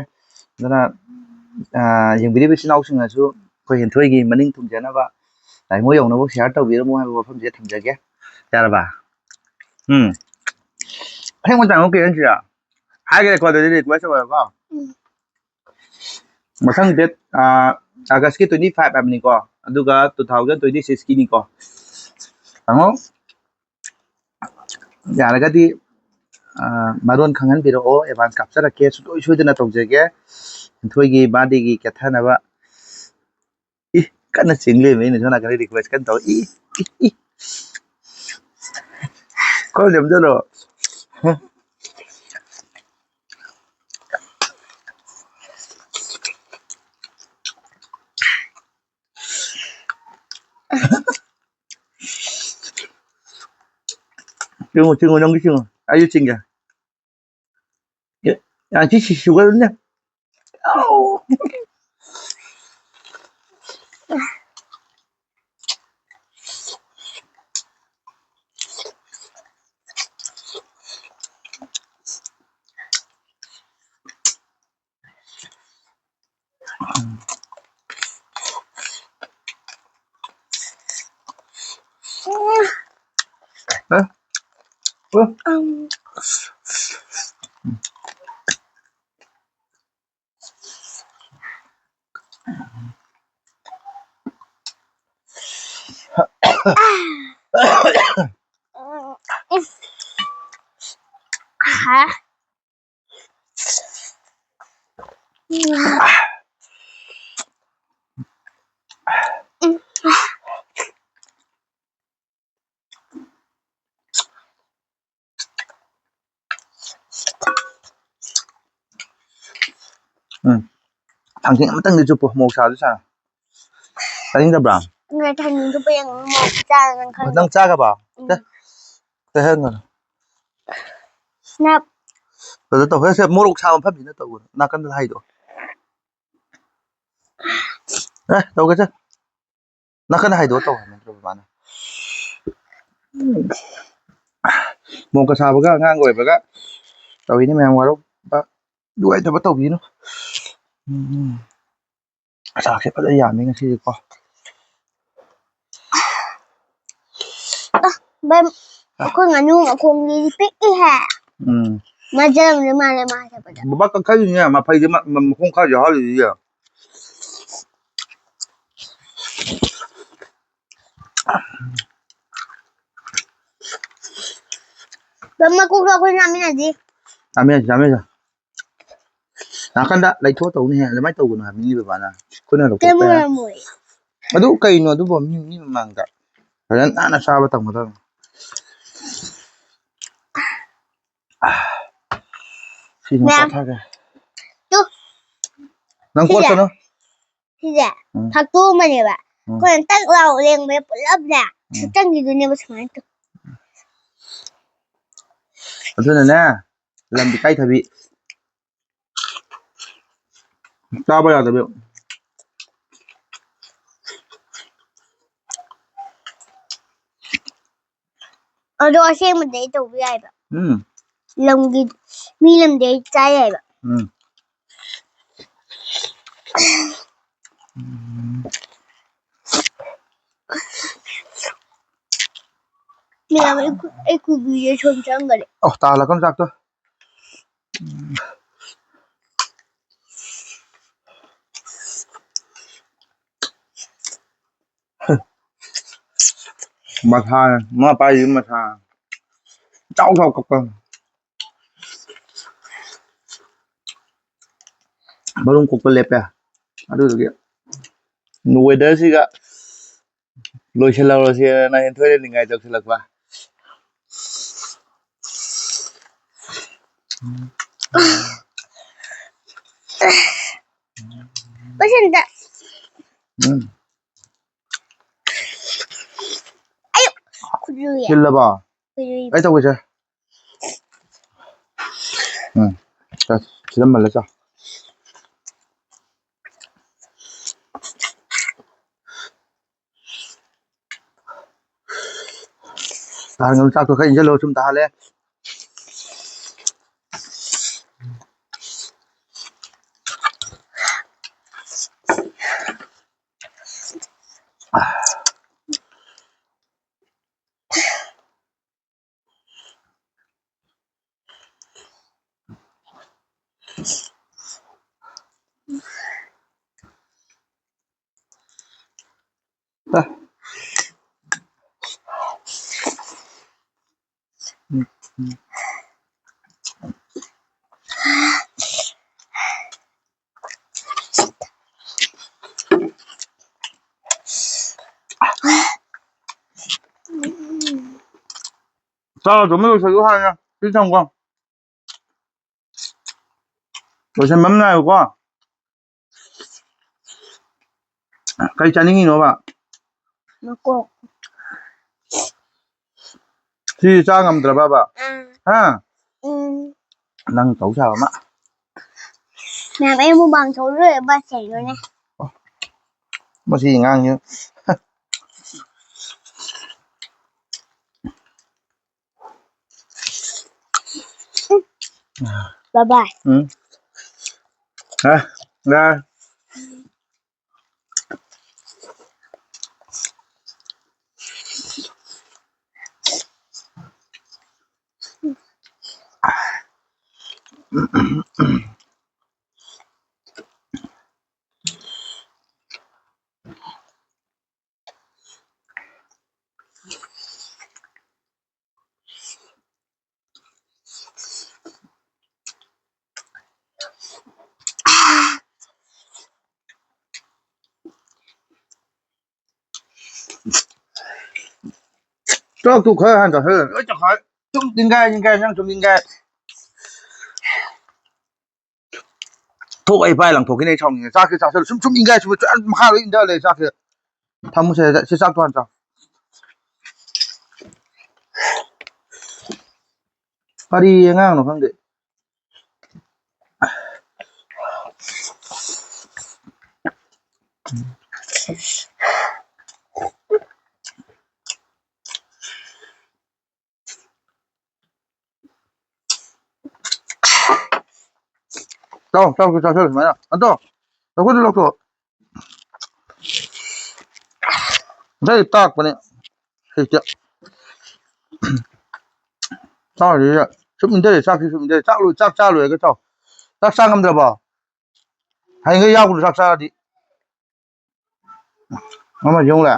ꯑꯗꯨꯅ, ꯑ, ꯌꯦꯡꯕꯤꯔꯤꯕ ꯏꯆꯤꯟ ꯏꯅꯥꯎꯁꯤꯡꯅꯁꯨ ꯑꯩꯈꯣꯏ ꯍꯦꯟꯊꯣꯏꯒꯤ ꯃꯅꯤꯡ ꯊꯨꯡꯖꯅꯕ ꯇꯥꯃꯣ ꯌꯧꯅꯕ ꯁꯤꯌꯥꯔ ꯇꯧꯕꯤꯔꯝꯃꯣ ꯍꯥꯏꯕ ꯋꯥꯐꯝꯁꯦ ꯊꯝꯖꯒꯦ꯫ ꯌꯥꯔꯕ? ꯎꯝ꯫ ꯑꯁꯦꯡꯕ ꯇꯥꯃꯣ ꯀꯦꯍꯟꯁꯤꯔꯥ? ꯍꯥꯏꯈ꯭ꯔꯦꯀꯣ, ꯑꯗꯨꯗꯤ ꯔꯤꯀ꯭ꯋꯦꯁ ꯇꯧꯔꯦꯀꯣ꯫ ꯎꯝ꯫ ꯃꯊꯪ ꯗꯦꯠ, ꯑ, ꯑꯥꯒꯁꯀꯤ ꯇ꯭ꯋꯦꯟꯇꯤ ꯐꯥꯏꯚ ꯍꯥꯏꯕꯅꯤꯀꯣ, ꯑꯗꯨꯒ ꯇꯨ ꯊꯥꯎꯖꯟ ꯇ꯭ꯋꯦꯟꯇꯤ ꯁꯤꯛꯁꯀꯤꯅꯤꯀꯣ꯫ ꯇꯥꯃꯣ, ꯌꯥꯔꯒꯗꯤ, ꯑ, ꯃꯔꯣꯟ ꯈꯪꯍꯟꯕꯤꯔꯛꯑꯣ, ꯑꯦꯗꯚꯥꯟꯁ ꯀꯥꯞꯆꯔꯛꯀꯦ, ꯁꯨꯡꯁꯣꯏ ꯁꯣꯏꯗꯅ ꯇꯧꯖꯒꯦ꯫ ꯍꯦꯟꯊꯣꯏꯒꯤ ꯕꯥꯔꯗꯦꯒꯤ ꯀꯦꯊꯅꯕ꯫ ꯏ, ꯀꯟꯅ ꯆꯤꯡ ꯂꯩꯔꯝꯃꯦ, ꯑꯩꯅ ꯁꯣꯝ ꯅꯥꯀꯟꯗ ꯔꯤꯀ꯭ꯋꯦꯁ ꯀꯟꯅ ꯇꯧꯔꯤ꯫ E, E, E. ꯈꯔ ꯅꯦꯝꯊꯔꯣ꯫ ꯆꯤꯡꯉꯨ, ꯆꯤꯡꯉꯨ, ꯅꯪꯁꯨ ꯆꯤꯡꯉꯨ꯫ ꯑꯩꯁꯨ ꯆꯤꯡꯒꯦ꯫ ꯑꯦ, ꯌꯥꯝ ꯊꯤ ꯁꯤ ꯁꯨꯒꯗꯕꯅꯦ꯫ ꯑꯧ꯫ ꯍꯥ? ꯍꯥ? ꯎꯝ꯫ ꯊꯥꯡꯖꯤꯡ ꯑꯃꯇꯪꯗꯤ ꯆꯨꯞꯄꯨ, ꯃꯣꯔꯣꯛ ꯁꯥꯕꯁꯨ ꯁꯥ꯫ ꯆꯥꯅꯤꯡꯗꯕ꯭ꯔꯥ? ꯊꯥꯡꯖꯤꯡ ꯆꯨꯞꯄ ꯌꯦꯡꯉꯨ, ꯃꯣꯔꯣꯛ ꯆꯥꯔ ꯅꯪ ꯈꯪꯅꯤ꯫ ꯅꯪ ꯆꯥꯈ꯭ꯔꯕ? ꯎꯝ꯫ ꯆꯦ-, ꯆꯦꯍꯟꯒꯅꯨ꯫ ꯁ꯭ꯅꯦꯞ꯫ ꯑꯗꯨ ꯇꯧ꯫ ꯁꯦ, ꯁꯦ, ꯃꯣꯔꯣꯛ ꯁꯥꯕ ꯃꯐꯝꯁꯤꯅ ꯇꯧꯒꯅꯨ꯫ ꯅꯥꯀꯟꯗ ꯍꯥꯏꯗꯣ꯫ ꯑꯦ, ꯇꯧꯒꯦꯁꯦ꯫ ꯅꯥꯀꯟꯗ ꯍꯥꯏꯗꯣꯛꯑ ꯇꯧ ꯍꯥꯏꯕ ꯅꯠꯇ꯭ꯔꯣ ꯕꯕꯥꯅ? ꯎꯝ꯫ ꯃꯣꯛꯀ ꯁꯥꯕꯒ ꯑꯉꯥꯡꯒ ꯑꯣꯏꯕꯒ ꯇꯧꯔꯤꯅꯤ ꯃꯌꯥꯝ ꯋꯥꯔꯧꯕ ꯅꯨꯡꯉꯥꯏꯇꯕ ꯇꯧꯕꯤꯅꯨ꯫ ꯎꯝ꯫ ꯆꯥꯛꯁꯦ ꯐꯖꯅ ꯌꯥꯝꯃꯤ ꯉꯁꯤꯗꯤꯀꯣ꯫ ꯑ, ꯕꯥꯏ, ꯑꯩꯈꯣꯏ ꯉꯥꯅꯨ ꯃꯈꯣꯡꯗꯤ ꯄꯤꯛꯏꯍꯦ꯫ ꯎꯝ꯫ ꯃꯖꯥ ꯑꯃꯗꯤ ꯃꯥꯜꯂꯦ ꯃꯥ ꯆꯠꯄꯗ꯫ ꯕꯕꯥ ꯀꯛꯊꯠꯂꯤꯅꯦ, ꯃꯐꯩꯗꯤ ꯃ-, ꯃ-, ꯃꯈꯣꯡ ꯈꯔꯁꯨ ꯌꯥꯎꯍꯜꯂꯤꯁꯤꯗꯤ꯫ ꯕꯥꯏ, ꯃꯀꯣꯛꯇꯣ ꯑꯩꯈꯣꯏ ꯆꯥꯃꯤꯟꯅꯁꯤ꯫ ꯆꯥꯃꯤꯟꯅꯁꯤ, ꯆꯥꯃꯤꯟꯅꯁꯤ꯫ ꯅꯥꯀꯟꯗ ꯂꯩꯊꯣꯛꯑ ꯇꯧꯅꯤ ꯍꯦ, ꯑꯗꯨꯃꯥꯏꯅ ꯇꯧꯒꯅꯨ ꯍꯥꯏꯕꯅꯤ ꯕꯕꯥꯅ꯫ ꯑꯩꯈꯣꯏꯅ ꯀꯩꯝ ꯂꯧꯊꯣꯛꯄ ꯌꯥꯏ꯫ ꯑꯣꯏꯔꯝꯃꯣꯏ꯫ ꯑꯗꯨ ꯀꯩꯅꯣ ꯑꯗꯨꯕꯨ ꯃꯤ, ꯃꯤ ꯃꯃꯥꯡꯗ ꯐꯖꯅ ꯅꯥꯟꯅ ꯆꯥꯕ ꯇꯝꯒꯗꯕꯅꯤ꯫ ꯁꯤꯁꯤꯃ ꯃꯌꯥꯝ꯫ ꯀꯣꯠꯊꯒꯦ꯫ ꯇꯨ꯫ ꯅꯪ ꯁꯤꯁꯦ꯫ ꯀꯣꯠꯀꯅꯨ꯫ ꯁꯤꯁꯦ ꯎꯝ꯫ ꯐꯛꯇꯣꯛꯑꯝꯕꯅꯦꯕ꯫ ꯎꯝ꯫ ꯑꯩꯈꯣꯏꯅ ꯇꯛ ꯂꯥꯎ ꯂꯦꯡꯕꯗ ꯄꯨꯂꯞꯅꯦ ꯎꯝ꯫ ꯁꯨꯞꯆꯟꯈꯤꯗꯣꯏꯅꯦꯕ ꯁꯨꯃꯥꯏꯅ ꯇꯧ-, ꯑꯗꯨꯅꯅꯦ, ꯂꯝꯗꯤ ꯀꯥꯏꯊꯕꯤ꯫ ꯆꯥꯕ ꯌꯥꯗꯕꯤ꯫ ꯑꯗꯣ ꯑꯁꯦꯡꯕꯗꯤ ꯑꯩ ꯇꯧꯕ ꯌꯥꯏꯕ꯫ ꯎꯝ꯫ ꯂꯝꯒꯤ, ꯃꯤ ꯂꯝꯗꯤ ꯑꯩ ꯆꯥ ꯌꯥꯏꯕ꯫ ꯎꯝ꯫ ꯎꯝ꯫ ꯃꯌꯥꯝ, ꯑꯩ ꯈꯨ-, ꯑꯩ ꯈꯨꯕꯤꯁꯦ ꯁꯣꯝ ꯆꯪꯈꯔꯦ꯫ ꯑꯣ, ꯇꯥꯍꯜꯂꯛꯀꯅꯨ ꯆꯥꯛꯇꯣ꯫ ꯃꯊꯥ, ꯃꯥ ꯄꯥꯏꯔꯤꯕ ꯃꯊꯥ꯫ ꯆꯥꯎ ꯆꯥꯎ ꯀꯞꯄ꯫ ꯃꯔꯨꯝ ꯀꯣꯛꯄ ꯂꯦꯞꯄꯦ꯫ ꯑꯗꯨꯗꯨꯒꯤ weather ꯁꯤꯒ ꯂꯣꯏꯁꯤꯜꯍꯧꯔꯁꯦꯅ ꯍꯦꯟꯊꯣꯏꯅ ꯅꯤꯡꯉꯥꯏ ꯇꯧꯁꯤꯜꯂꯛꯄ꯫ ꯄꯁꯟꯗ꯫ ꯎꯝ꯫ ꯑꯌꯨ! ꯈꯨꯖꯨꯏ꯫ ꯊꯤꯜꯂꯕꯣ? ꯈꯨꯖꯨꯏ꯫ ꯑꯩ ꯇꯧꯒꯦꯁꯦ꯫ ꯎꯝ꯫ ꯆꯥ, ꯁꯤꯗ ꯃꯜꯂ ꯆꯥ꯫ ꯇꯥꯍꯟꯒꯅꯨ, ꯆꯥꯛꯇꯣ ꯈꯔ ꯏꯟꯖꯜꯂꯣ, ꯁꯨꯝ ꯇꯥꯍꯜꯂꯦ꯫ ꯆꯥꯔ ꯑꯗꯨꯝ ꯂꯣꯏꯁꯜꯂꯨ ꯍꯥꯟꯅ꯫ ꯁꯤ ꯊꯝꯈꯣ꯫ ꯂꯣꯏꯁꯟꯕ ꯑꯃ ꯅꯥꯏꯌꯨꯀꯣ꯫ ꯀꯩ ꯆꯥꯅꯤꯡꯉꯤꯅꯣꯕ? ꯃꯀꯣꯛ꯫ ꯁꯤ ꯆꯥ ꯉꯝꯗ꯭ꯔꯕꯕ? ꯑꯥ꯫ ꯍꯥ? ꯎꯝ꯫ ꯅꯪ ꯇꯧ ꯁꯥꯕ ꯑꯃ꯫ ꯃꯌꯥꯝ, ꯑꯩ ꯃꯨꯛꯕꯥꯡ ꯇꯧ ꯂꯣꯏꯔ ꯕꯥ ꯆꯩꯔꯣꯅꯦ꯫ ꯃꯁꯤ ꯑꯉꯥꯡꯁꯤ꯫ ꯕꯕꯥꯏ꯫ ꯎꯝ꯫ ꯍꯥ? ꯉꯥ꯫ ꯆꯥꯛꯇꯨ ꯈꯔ ꯍꯥꯟ ꯆꯥꯁꯤꯜꯂ ꯂꯣꯏ ꯆꯈꯥꯏ꯫ ꯁꯨꯝ ꯏꯟꯒꯥꯏ, ꯏꯟꯒꯥꯏ, ꯅꯪ ꯁꯨꯝ ꯏꯟꯒꯥꯏ꯫ ꯊꯣꯛ, ꯑꯩ ꯄꯥꯏ ꯂꯪꯊꯣꯛꯈꯤꯅꯤ, ꯑꯩ ꯁꯥꯎꯅꯤꯡꯉꯦ꯫ ꯆꯥꯛꯁꯤ ꯆꯥꯁꯤꯜꯂ ꯁꯨꯝ, ꯁꯨꯝ ꯏꯟꯒꯥꯏ, ꯁꯨꯝ ꯃꯈꯥ ꯂꯣꯏ ꯏꯟꯊ ꯂꯩ ꯆꯥꯛꯁꯤ꯫ ꯊꯝꯃꯨꯁꯦ, ꯁꯤ ꯆꯥꯛꯇꯣ ꯍꯥꯟꯅ ꯆꯥꯎ꯫ ꯀꯔꯤ ꯑꯉꯥꯡꯅꯣ ꯈꯪꯗꯦ꯫ ꯆꯥꯎ, ꯆꯥꯎ, ꯆꯥꯎ, ꯆꯥꯎ, ꯁꯨꯃꯥꯏꯅ꯫ ꯑꯗꯣ, ꯂꯧꯈꯠꯂꯨ, ꯂꯧꯊꯣꯛ꯫ ꯉꯁꯥꯏ ꯇꯥꯛꯄꯅꯦ꯫ ꯍꯧꯖꯤꯛꯇꯤ꯫ ꯆꯥꯎꯔꯤꯁꯦ ꯁꯨꯝ ꯏꯟꯊꯔꯦ, ꯆꯥꯛꯁꯤ ꯁꯨꯝ ꯏꯟꯊꯔꯦ꯫ ꯆꯥꯛ ꯂꯣꯏ-, ꯆꯥꯛ ꯆꯥ ꯂꯣꯏꯔꯒ ꯆꯥꯎ꯫ ꯆꯥꯛ ꯆꯥ ꯉꯝꯗ꯭ꯔꯕꯣ? ꯍꯌꯦꯡꯈꯩ ꯌꯥꯎꯒꯅꯨ ꯆꯥꯛ ꯆꯥꯔꯗꯤ꯫ ꯑꯃ ꯌꯦꯡꯉꯨꯂꯦ꯫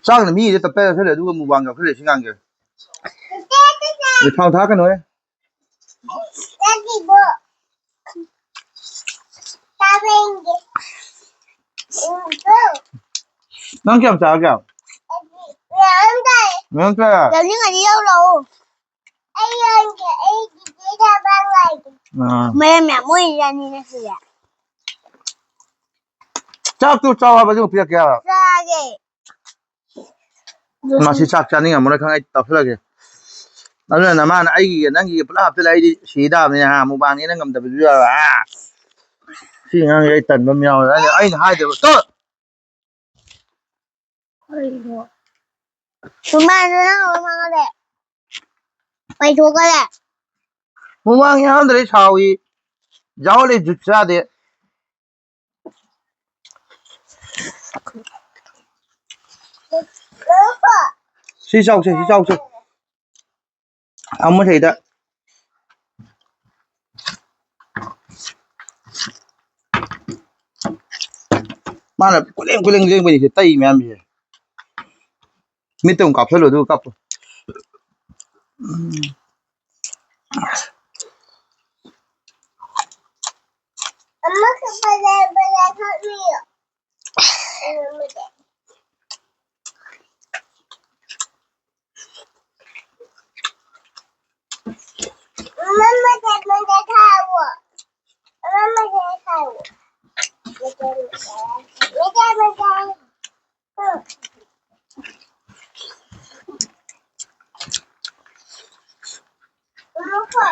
ꯆꯥꯛꯅ ꯃꯤꯁꯦ ꯇꯞꯇꯥꯏ ꯆꯥꯁꯤꯜꯂꯦ, ꯑꯗꯨꯒ ꯃꯨꯛꯕꯥꯡ ꯌꯥꯎꯁꯜꯂꯦ ꯁꯤ ꯉꯥꯡꯒꯦ꯫ ꯊꯥꯎ ꯊꯥꯛꯀꯅꯨꯍꯦ꯫ ꯅꯪ ꯀꯌꯥꯝ ꯆꯥꯔꯒꯦ? ꯃꯌꯥꯝ ꯆꯥꯔꯦ? ꯌꯥꯎꯅꯤꯡꯉꯗꯤ ꯌꯧꯔꯛꯑꯣ꯫ ꯑꯩ ꯌꯣꯟꯒꯦ, ꯑꯩꯒꯤꯗꯤ ꯊꯕꯛ ꯂꯩꯇꯦ꯫ ꯑꯥ꯫ ꯃꯌꯥꯝ ꯃꯌꯥꯝ ꯑꯣꯏꯔꯤꯖꯥꯠꯅꯤꯅꯦ ꯁꯤꯗꯤ꯫ ꯆꯥꯛꯇꯨ ꯆꯥꯎ ꯍꯥꯏꯕ, ꯑꯗꯨꯒ ꯄꯤꯔꯛꯀꯦ ꯍꯥꯏꯕ꯫ ꯆꯥꯒꯦ꯫ ꯃꯁꯤ ꯆꯥꯛ ꯆꯥꯅꯤꯡꯉꯝꯃꯔꯣꯏ ꯈꯪꯉꯦ, ꯑꯩ ꯇꯧꯁꯜꯂꯒꯦ꯫ ꯑꯗꯨꯅ ꯅꯃꯥꯅ ꯑꯩꯒꯤ ꯅꯪꯒꯤ ꯄꯨꯂꯞ ꯍꯥꯞꯆꯤꯜꯂ ꯑꯩꯗꯤ ꯁꯤ ꯇꯥꯕꯅꯤꯅꯦ, ꯍꯥ, ꯃꯨꯛꯕꯥꯡꯅꯦꯅ ꯉꯝꯗꯕꯁꯨ ꯌꯥꯎꯔꯣꯏ, ꯍꯥ꯫ ꯁꯤ ꯑꯉꯥꯡꯁꯦ ꯑꯩ ꯇꯟꯕ ꯑꯃ ꯌꯥꯎꯔꯦ꯫ ꯑꯩꯅ, ꯑꯩꯅ ꯍꯥꯏꯗꯕ, ꯇꯣ! ꯀꯔꯤꯅꯣ? ꯁꯨꯃꯥꯏꯅ ꯅꯪ ꯃꯃꯥꯡꯗ ꯄꯩꯊꯣꯛꯈ꯭ꯔꯦ꯫ ꯃꯃꯥꯡ ꯌꯥꯎꯍꯟꯗ꯭ꯔꯦ ꯁꯥꯎꯏ꯫ ꯌꯥꯎꯍꯜꯂꯦ ꯖꯨꯠ ꯆꯥꯗꯦ꯫ ꯁꯤ ꯆꯥꯎꯁꯦ, ꯁꯤ ꯆꯥꯎꯁꯦ꯫ ꯑꯃ ꯁꯤꯗ꯫ ꯃꯥꯅ ꯀꯣꯏꯂꯦꯡ ꯀꯣꯏꯂꯦꯡ ꯂꯦꯡꯕꯅꯤꯁꯦ, ꯇꯩ ꯃꯌꯥꯝꯁꯦ꯫ ꯃꯤꯠꯇ ꯑꯃꯨꯛ ꯀꯥꯞꯁꯜꯂꯣ, ꯑꯗꯨꯒ ꯀꯥꯞꯄꯣ꯫ ꯎꯝ꯫ ꯑꯃꯈꯛ ꯕꯖꯥꯔ, ꯕꯖꯥꯔ ꯊꯣꯛꯂꯤꯌꯣ꯫ ꯃꯃꯥ, ꯃꯇꯦꯛ ꯃꯇꯦꯛ ꯊꯥꯎꯋꯣ꯫ ꯃꯃꯥ, ꯃꯇꯦꯛ ꯊꯥꯎꯋꯣ꯫ ꯃꯇꯦꯛ ꯃꯇꯦꯛ꯫ ꯃꯇꯦꯛ ꯃꯇꯦꯛ꯫ ꯎꯝ꯫ ꯃꯃꯥ ꯀꯣ꯫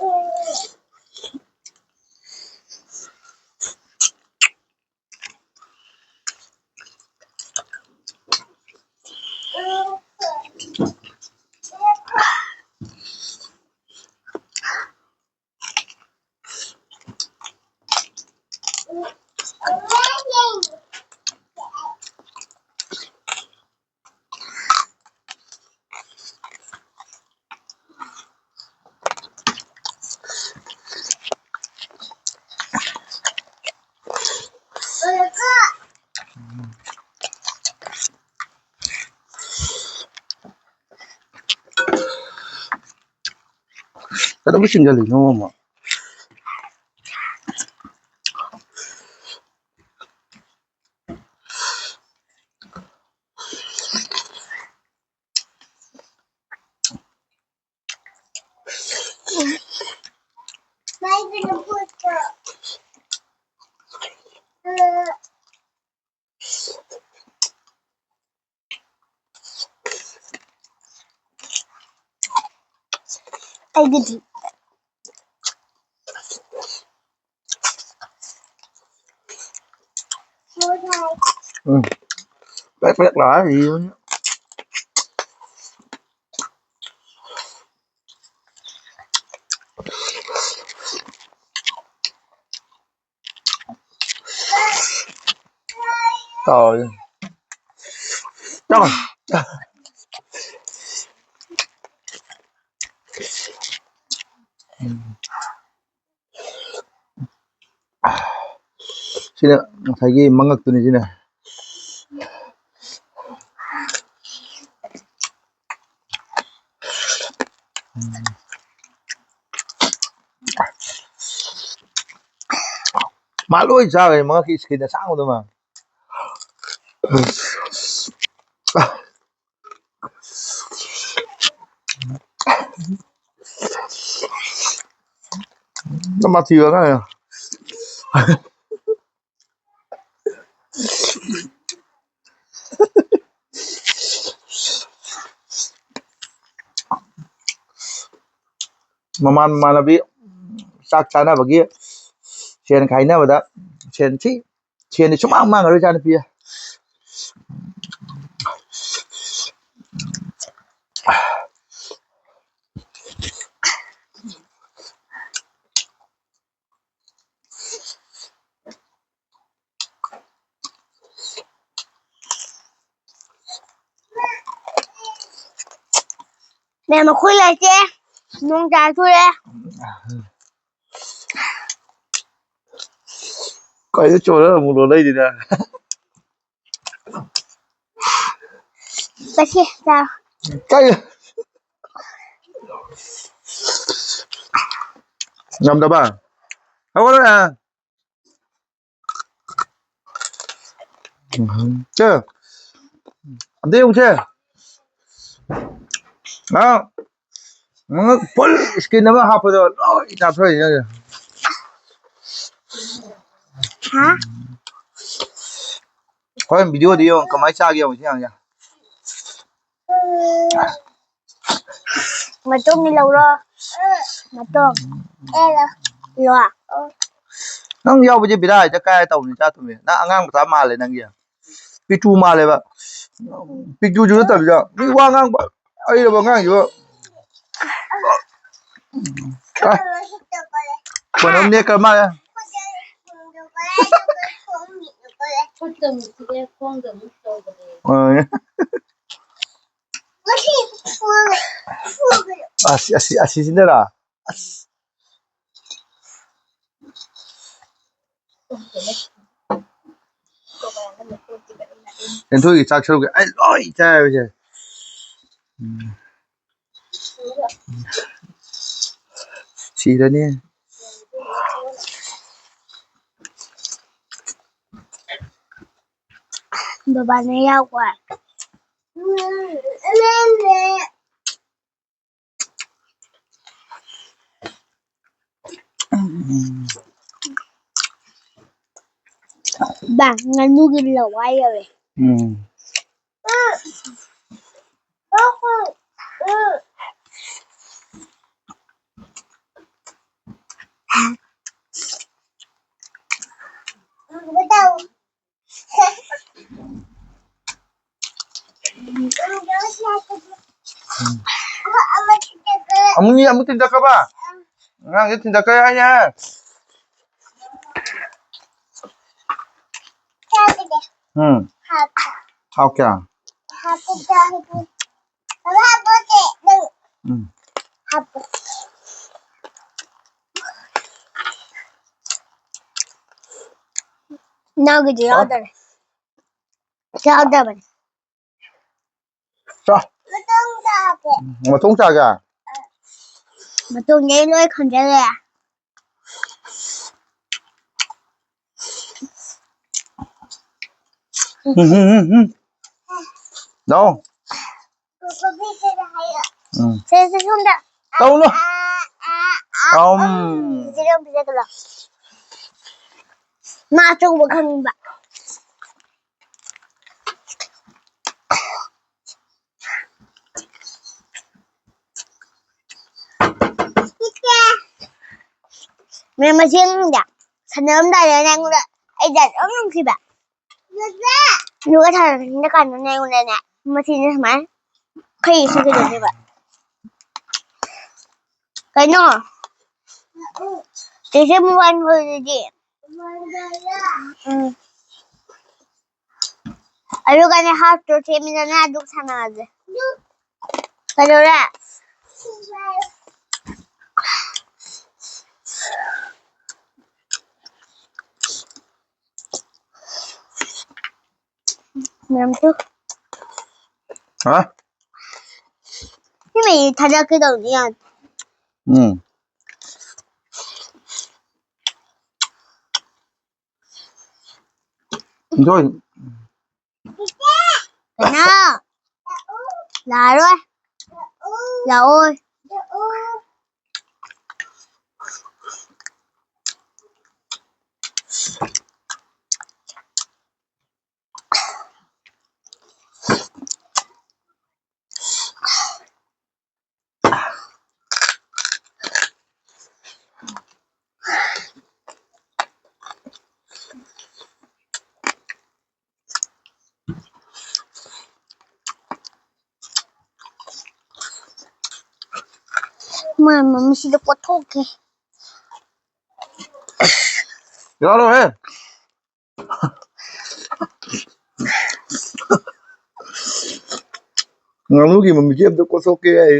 ꯎꯝ꯫ ꯀꯩꯗꯧꯕꯩ ꯆꯤꯡꯁꯤꯜꯂꯤꯅꯣ ꯑꯃꯨꯛ? ꯑꯩꯒꯤꯗꯤ꯫ ꯎꯝ꯫ ꯄꯦꯛ ꯄꯦꯛ ꯂꯥꯎꯔ ꯌꯦꯡꯉꯨꯅꯦ꯫ ꯇꯧꯔꯤ꯫ ꯇꯧ꯫ ꯎꯝ꯫ ꯁꯤꯅ ꯉꯁꯥꯏꯒꯤ ꯃꯉꯛꯇꯨꯅꯤ ꯁꯤꯅ꯫ ꯃꯥ ꯂꯣꯏ ꯆꯥꯈ꯭ꯔꯦ ꯃꯉꯛꯀꯤ skin ꯑꯁꯥꯡꯕꯗꯨꯃ꯫ ꯃꯊꯤ ꯑꯉꯥꯡ꯫ ꯃꯃꯥꯟ ꯃꯃꯥꯟꯅꯕꯤ ꯆꯥꯛ ꯆꯥꯅꯕꯒꯤ ꯁꯦꯟ ꯈꯥꯏꯅꯕꯗ ꯁꯦꯟ ꯊꯤ ꯁꯦꯟꯗꯤ ꯁꯨꯃꯥꯡ ꯃꯥꯡꯉꯔꯣꯏ ꯏꯆꯥꯅꯨꯄꯤ꯫ ꯃꯦꯝ, ꯑꯩꯈꯣꯏ ꯂꯩꯇꯦ꯫ ꯅꯣꯡ ꯇꯥ ꯊꯣꯛꯑꯦ꯫ ꯀꯩꯅꯣ ꯆꯣꯔ ꯑꯃꯨꯛ ꯂꯣꯜꯂꯛꯏꯗꯨꯅ? ꯃꯁꯤ ꯆꯥꯎ꯫ ꯀꯩ? ꯉꯝꯗꯕ? ꯍꯧꯒꯠꯂꯣꯅꯦ꯫ ꯁꯦ, ꯑꯝꯇ ꯌꯦꯡꯉꯨꯁꯦ꯫ ꯅꯪ, ꯅꯪ full screen ꯑꯃ ꯍꯥꯞꯄꯗꯣ ꯂꯣꯏ ꯆꯥꯊꯣꯛꯏꯅꯦ ꯅꯪꯁꯦ꯫ ꯍꯥ? ꯍꯣꯔꯦꯟ video ꯗ ꯌꯦꯡꯉꯣ, ꯀꯃꯥꯏꯅ ꯆꯥꯒꯦ ꯌꯦꯡꯉꯣ, ꯁꯤ ꯑꯉꯥꯡꯁꯦ꯫ ꯃꯇꯣꯡꯗꯤ ꯂꯧꯔꯣ꯫ ꯃꯇꯣꯡ꯫ ꯂꯣ꯫ ꯅꯪ ꯌꯥꯎꯕꯁꯦ ꯕꯤꯔꯥ ꯍꯦꯛꯇ ꯀꯥꯏ ꯇꯧꯕꯅꯤ, ꯆꯥ ꯇꯨꯝꯃꯤ꯫ ꯅꯪ ꯑꯉꯥꯡ ꯃꯆꯥ ꯃꯥꯜꯂꯦ ꯅꯪꯒꯤ꯫ ꯄꯤꯛꯇ꯭ꯔꯨ ꯃꯥꯜꯂꯦꯕ꯫ ꯄꯤꯛꯇ꯭ꯔꯨꯁꯨ ꯅꯠꯇꯕꯤꯗ꯫ ꯃꯤ ꯋꯥ ꯉꯥꯡꯕ ꯍꯩꯔꯕ ꯑꯉꯥꯡꯁꯤꯕꯨ꯫ ꯑ꯫ ꯀꯩꯅꯣꯝ ꯅꯦꯛꯈ꯭ꯔ ꯃꯥꯜꯂꯦ꯫ ꯑ꯫ ꯑꯁꯤ, ꯑꯁꯤ, ꯑꯁꯤꯁꯤꯅꯔꯥ? ꯑꯁ꯫ ꯍꯦꯟꯊꯣꯏꯒꯤ ꯆꯥꯛ ꯁꯔꯨꯛꯀꯤ ꯑꯩ ꯂꯣꯏ ꯆꯥꯏ ꯍꯥꯏꯕꯁꯦ꯫ ꯎꯝ꯫ ꯁꯤꯔꯅꯤ꯫ ꯕꯕꯥꯅ ꯌꯥꯎꯕ꯫ ꯎꯝ꯫ ꯕꯥ, ꯉꯥꯅꯨꯒꯤ ꯂꯋꯥꯏ ꯌꯧꯔꯦ꯫ ꯎꯝ꯫ ꯑꯃꯨꯛ ꯃꯤ ꯑꯃꯨꯛ ꯊꯤꯟꯗꯛꯈ꯭ꯔꯕ? ꯑꯉꯥꯡꯁꯦ ꯊꯤꯟꯗꯛꯈ꯭ꯔꯦ ꯍꯥꯏꯅꯦ꯫ ꯎꯝ꯫ ꯍꯥꯎ ꯀꯌꯥ? ꯎꯝ꯫ ꯏꯅꯥꯎꯒꯤꯗꯤ ꯌꯥꯎꯗꯔꯦ꯫ ꯌꯥꯎꯗꯕꯅꯦ꯫ ꯆꯥ꯫ ꯃꯇꯣꯡ ꯆꯥꯒꯦ? ꯃꯇꯣꯡꯗꯤ ꯑꯩ ꯂꯣꯏ ꯈꯟꯖꯔꯦ꯫ ꯎꯝ, ꯎꯝ, ꯎꯝ, ꯎꯝ. ꯂꯥꯛꯑꯣ. ꯎꯝ. ꯁꯦ, ꯁꯦ, ꯁꯣꯝꯗ꯫ ꯇꯧꯅꯨ. ꯑꯝ. ꯁꯤꯗ ꯑꯃ ꯄꯤꯖꯒꯦ ꯂꯥꯎ꯫ ꯃꯥ ꯑꯆꯧꯕ ꯈꯪꯕ꯫ ꯃꯦꯝ ꯃꯁꯦꯝꯗ ꯁꯥꯟꯅꯔꯝꯗꯥꯏꯗꯅꯦ ꯑꯩꯉꯣꯟꯗ ꯑꯩꯁꯦ ꯑꯗꯨꯝ ꯅꯨꯡꯁꯤꯕ꯫ ꯑꯗꯨꯒ ꯁꯥꯟꯅꯔꯝꯗꯥꯏ ꯀꯥꯟꯗꯅꯦ ꯑꯩꯉꯣꯟꯗꯅꯦ ꯃꯁꯤꯅ ꯁꯨꯃꯥꯏꯅ ꯈꯩ ꯁꯤꯒꯗꯣꯏꯅꯦꯕ꯫ ꯀꯩꯅꯣ? ꯆꯦꯆꯦ ꯃꯣꯕꯥꯏꯜ ꯐꯣꯟꯗꯗꯤ꯫ ꯎꯝ꯫ ꯑꯗꯨꯒꯅꯦ ꯍꯥꯞꯇꯣ ꯁꯦꯝꯃꯤꯗꯅ ꯑꯗꯨ ꯁꯥꯟꯅꯔꯁꯦ꯫ ꯀꯩꯗꯧꯔꯦ? ꯃꯌꯥꯝꯁꯨ꯫ ꯍꯥ? ꯁꯤ ꯃꯩ ꯊꯥꯗꯣꯛꯀꯦ ꯇꯧꯅꯤ ꯌꯥꯗꯦ꯫ ꯎꯝ꯫ ꯏꯟꯖꯣꯏ꯫ ꯀꯅꯥ? ꯂꯥꯛꯑꯔꯣꯏ꯫ ꯂꯥꯛꯑꯣꯏ꯫ ꯃꯥ ꯃꯃꯤꯁꯤꯗ ꯀꯣꯠꯊꯣꯛꯀꯦ꯫ ꯌꯥꯔꯣꯏꯍꯦ꯫ ꯉꯥꯅꯨꯒꯤ ꯃꯃꯤꯁꯦ ꯑꯝꯇ ꯀꯣꯠꯊꯣꯛꯀꯦ ꯍꯥꯏ꯫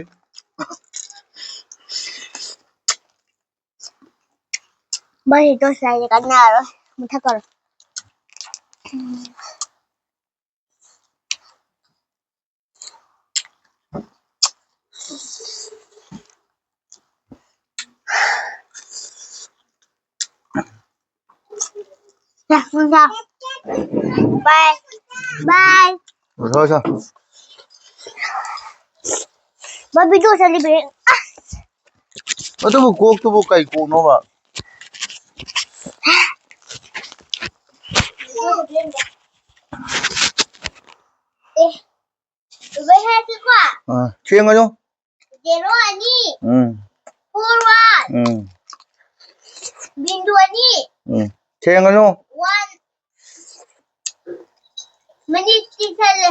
ꯃꯩꯗꯣ ꯁ꯭ꯂꯥꯏꯗ ꯀꯟꯅ ꯌꯥꯔꯣꯏ꯫ ꯃꯨꯊꯠꯈ꯭ꯔꯣ꯫ ꯌꯥ, ꯌꯥ꯫ ꯕꯥꯏ꯫ Bye. ꯍꯣꯏ, ꯍꯣꯏ, ꯁꯥ꯫ ꯕꯥꯕꯤꯗꯣ ꯆꯠꯂꯤꯕ꯭ꯔꯦ? ꯑꯗꯨꯕꯨ ꯀꯣꯛꯇꯨꯕꯨ ꯀꯩ ꯀꯣꯛꯅꯣꯕ? ꯑꯦ, ꯎꯕꯩ ꯍꯥꯏꯔꯛꯀꯦꯀꯣ꯫ ꯑꯥ, ꯊꯦꯡꯉꯅꯨ꯫ Zero ꯑꯅꯤ꯫ ꯎꯝ꯫ Four one꯫ ꯎꯝ꯫ ꯕꯤꯟꯗꯨ ꯑꯅꯤ꯫ ꯎꯝ꯫ ꯊꯦꯡꯉꯅꯨ꯫ One꯫ ꯃꯤꯅꯤꯠꯇꯤ ꯆꯠꯂꯦ꯫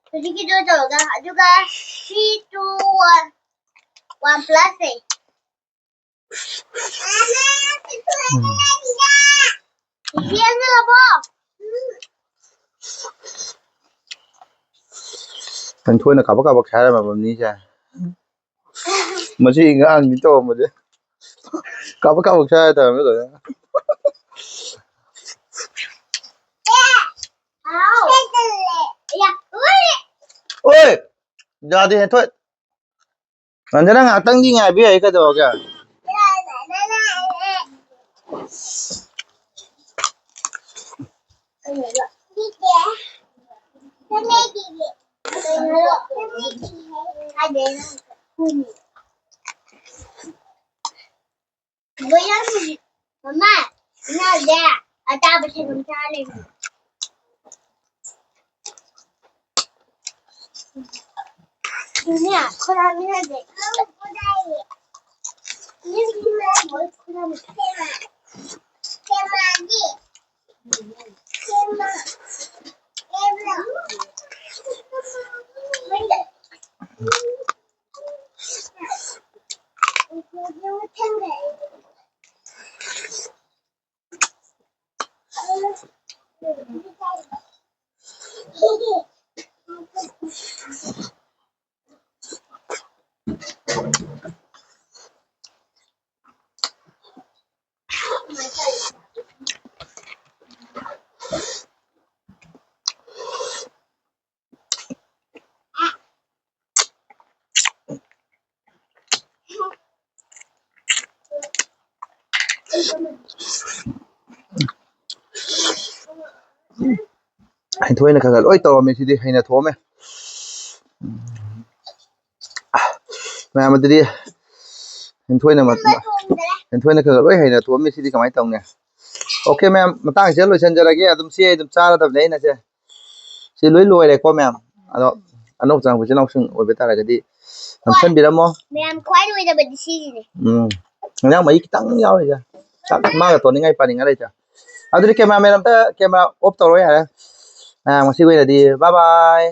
ꯍꯧꯖꯤꯛꯀꯤꯗꯣ ꯇꯧꯔꯒ꯫ ꯑꯗꯨꯒ three two one꯫ One plus ꯑꯦ꯫ ꯌꯦꯡꯉꯕꯣ? ꯊꯣꯏꯅ ꯀꯥꯕꯛ ꯀꯥꯕꯛ ꯁꯥꯔꯝꯃꯕꯅꯤꯁꯦ꯫ ꯃꯁꯤ ꯑꯉꯥꯡꯗꯤ ꯇꯧꯔꯝꯕꯁꯦ꯫ ꯀꯥꯕꯛ ꯀꯥꯕꯛ ꯁꯥꯔ ꯇꯧꯔꯝꯃꯦ ꯂꯣꯏꯅ꯫ ꯍꯥꯎ꯫ ꯑꯣꯏ! ꯌꯥꯗꯦ, ꯊꯣꯏ꯫ ꯔꯟꯖꯅꯥ, ꯉꯥꯛꯇꯪꯗꯤ ꯉꯥꯏꯕ ꯌꯥꯏ, ꯀꯩꯗꯧꯔꯒꯦ? ꯃꯃꯥ, ꯏꯅꯥꯎꯁꯦ ꯑꯇꯥꯕꯁꯦ ꯑꯗꯨꯝ ꯆꯥ ꯂꯩꯕꯅꯦ꯫ ꯏꯅꯦ, ꯈꯣꯏꯗꯥ ꯃꯤꯅꯥꯏꯁꯦ꯫ ꯍꯦꯟꯊꯣꯏꯅ ꯈꯔ ꯈꯔ ꯂꯣꯏ ꯇꯧꯔꯝꯃꯦ꯫ ꯁꯤꯗꯤ ꯍꯩꯅ ꯊꯣꯛꯑꯝꯃꯦ꯫ ꯃꯌꯥꯝ ꯑꯗꯨꯗꯤ ꯍꯦꯟꯊꯣꯏꯅ ꯃ- ꯍꯦꯟꯊꯣꯏꯅ ꯈꯔ ꯈꯔ ꯂꯣꯏ ꯍꯩꯅ ꯊꯣꯛꯑꯝꯃꯦ꯫ ꯁꯤꯗꯤ ꯀꯃꯥꯏꯅ ꯇꯧꯅꯤ? ꯑꯣꯀꯦ ꯃꯌꯥꯝ, ꯃꯇꯥꯡꯁꯤꯗ ꯂꯣꯏꯁꯤꯟꯖꯔꯒꯦ꯫ ꯑꯗꯨꯝ ꯁꯤ ꯑꯗꯨꯝ ꯆꯥꯔꯗꯕꯅꯦ ꯑꯩꯅ ꯁꯦ꯫ ꯁꯤ ꯂꯣꯏ ꯂꯣꯏꯔꯦꯀꯣ ꯃꯌꯥꯝ꯫ ꯑꯗꯣ ꯑꯅꯧꯕ ꯆꯪꯉꯛꯄ ꯏꯆꯤꯟ ꯏꯅꯥꯎꯁꯤꯡ ꯑꯣꯏꯕ ꯇꯥꯔꯒꯗꯤ ꯅꯝꯁꯟꯕꯤꯔꯝꯃꯣ꯫ ꯃꯌꯥꯝ ꯈ꯭ꯋꯥꯏ ꯂꯣꯏꯗꯕꯗꯤ ꯁꯤꯁꯤꯅꯦ꯫ ꯎꯝ꯫ ꯏꯟꯖꯥꯡ ꯃꯍꯤ ꯈꯤꯇꯪ ꯌꯥꯎꯔꯤꯁꯦ꯫ ꯆꯥꯛ ꯃꯥꯒ ꯇꯣꯠꯅꯤꯡꯉꯥꯏ ꯄꯥꯅꯤꯡꯉꯥꯏ ꯂꯩꯇꯦ꯫ ꯑꯗꯨꯗꯤ cameraman ꯑꯝꯇ camera off ꯇꯧꯔꯣ ꯌꯥꯔꯦ꯫ ꯃꯌꯥꯝ ꯉꯁꯤꯒꯤ ꯑꯣꯏꯅꯗꯤ bye bye꯫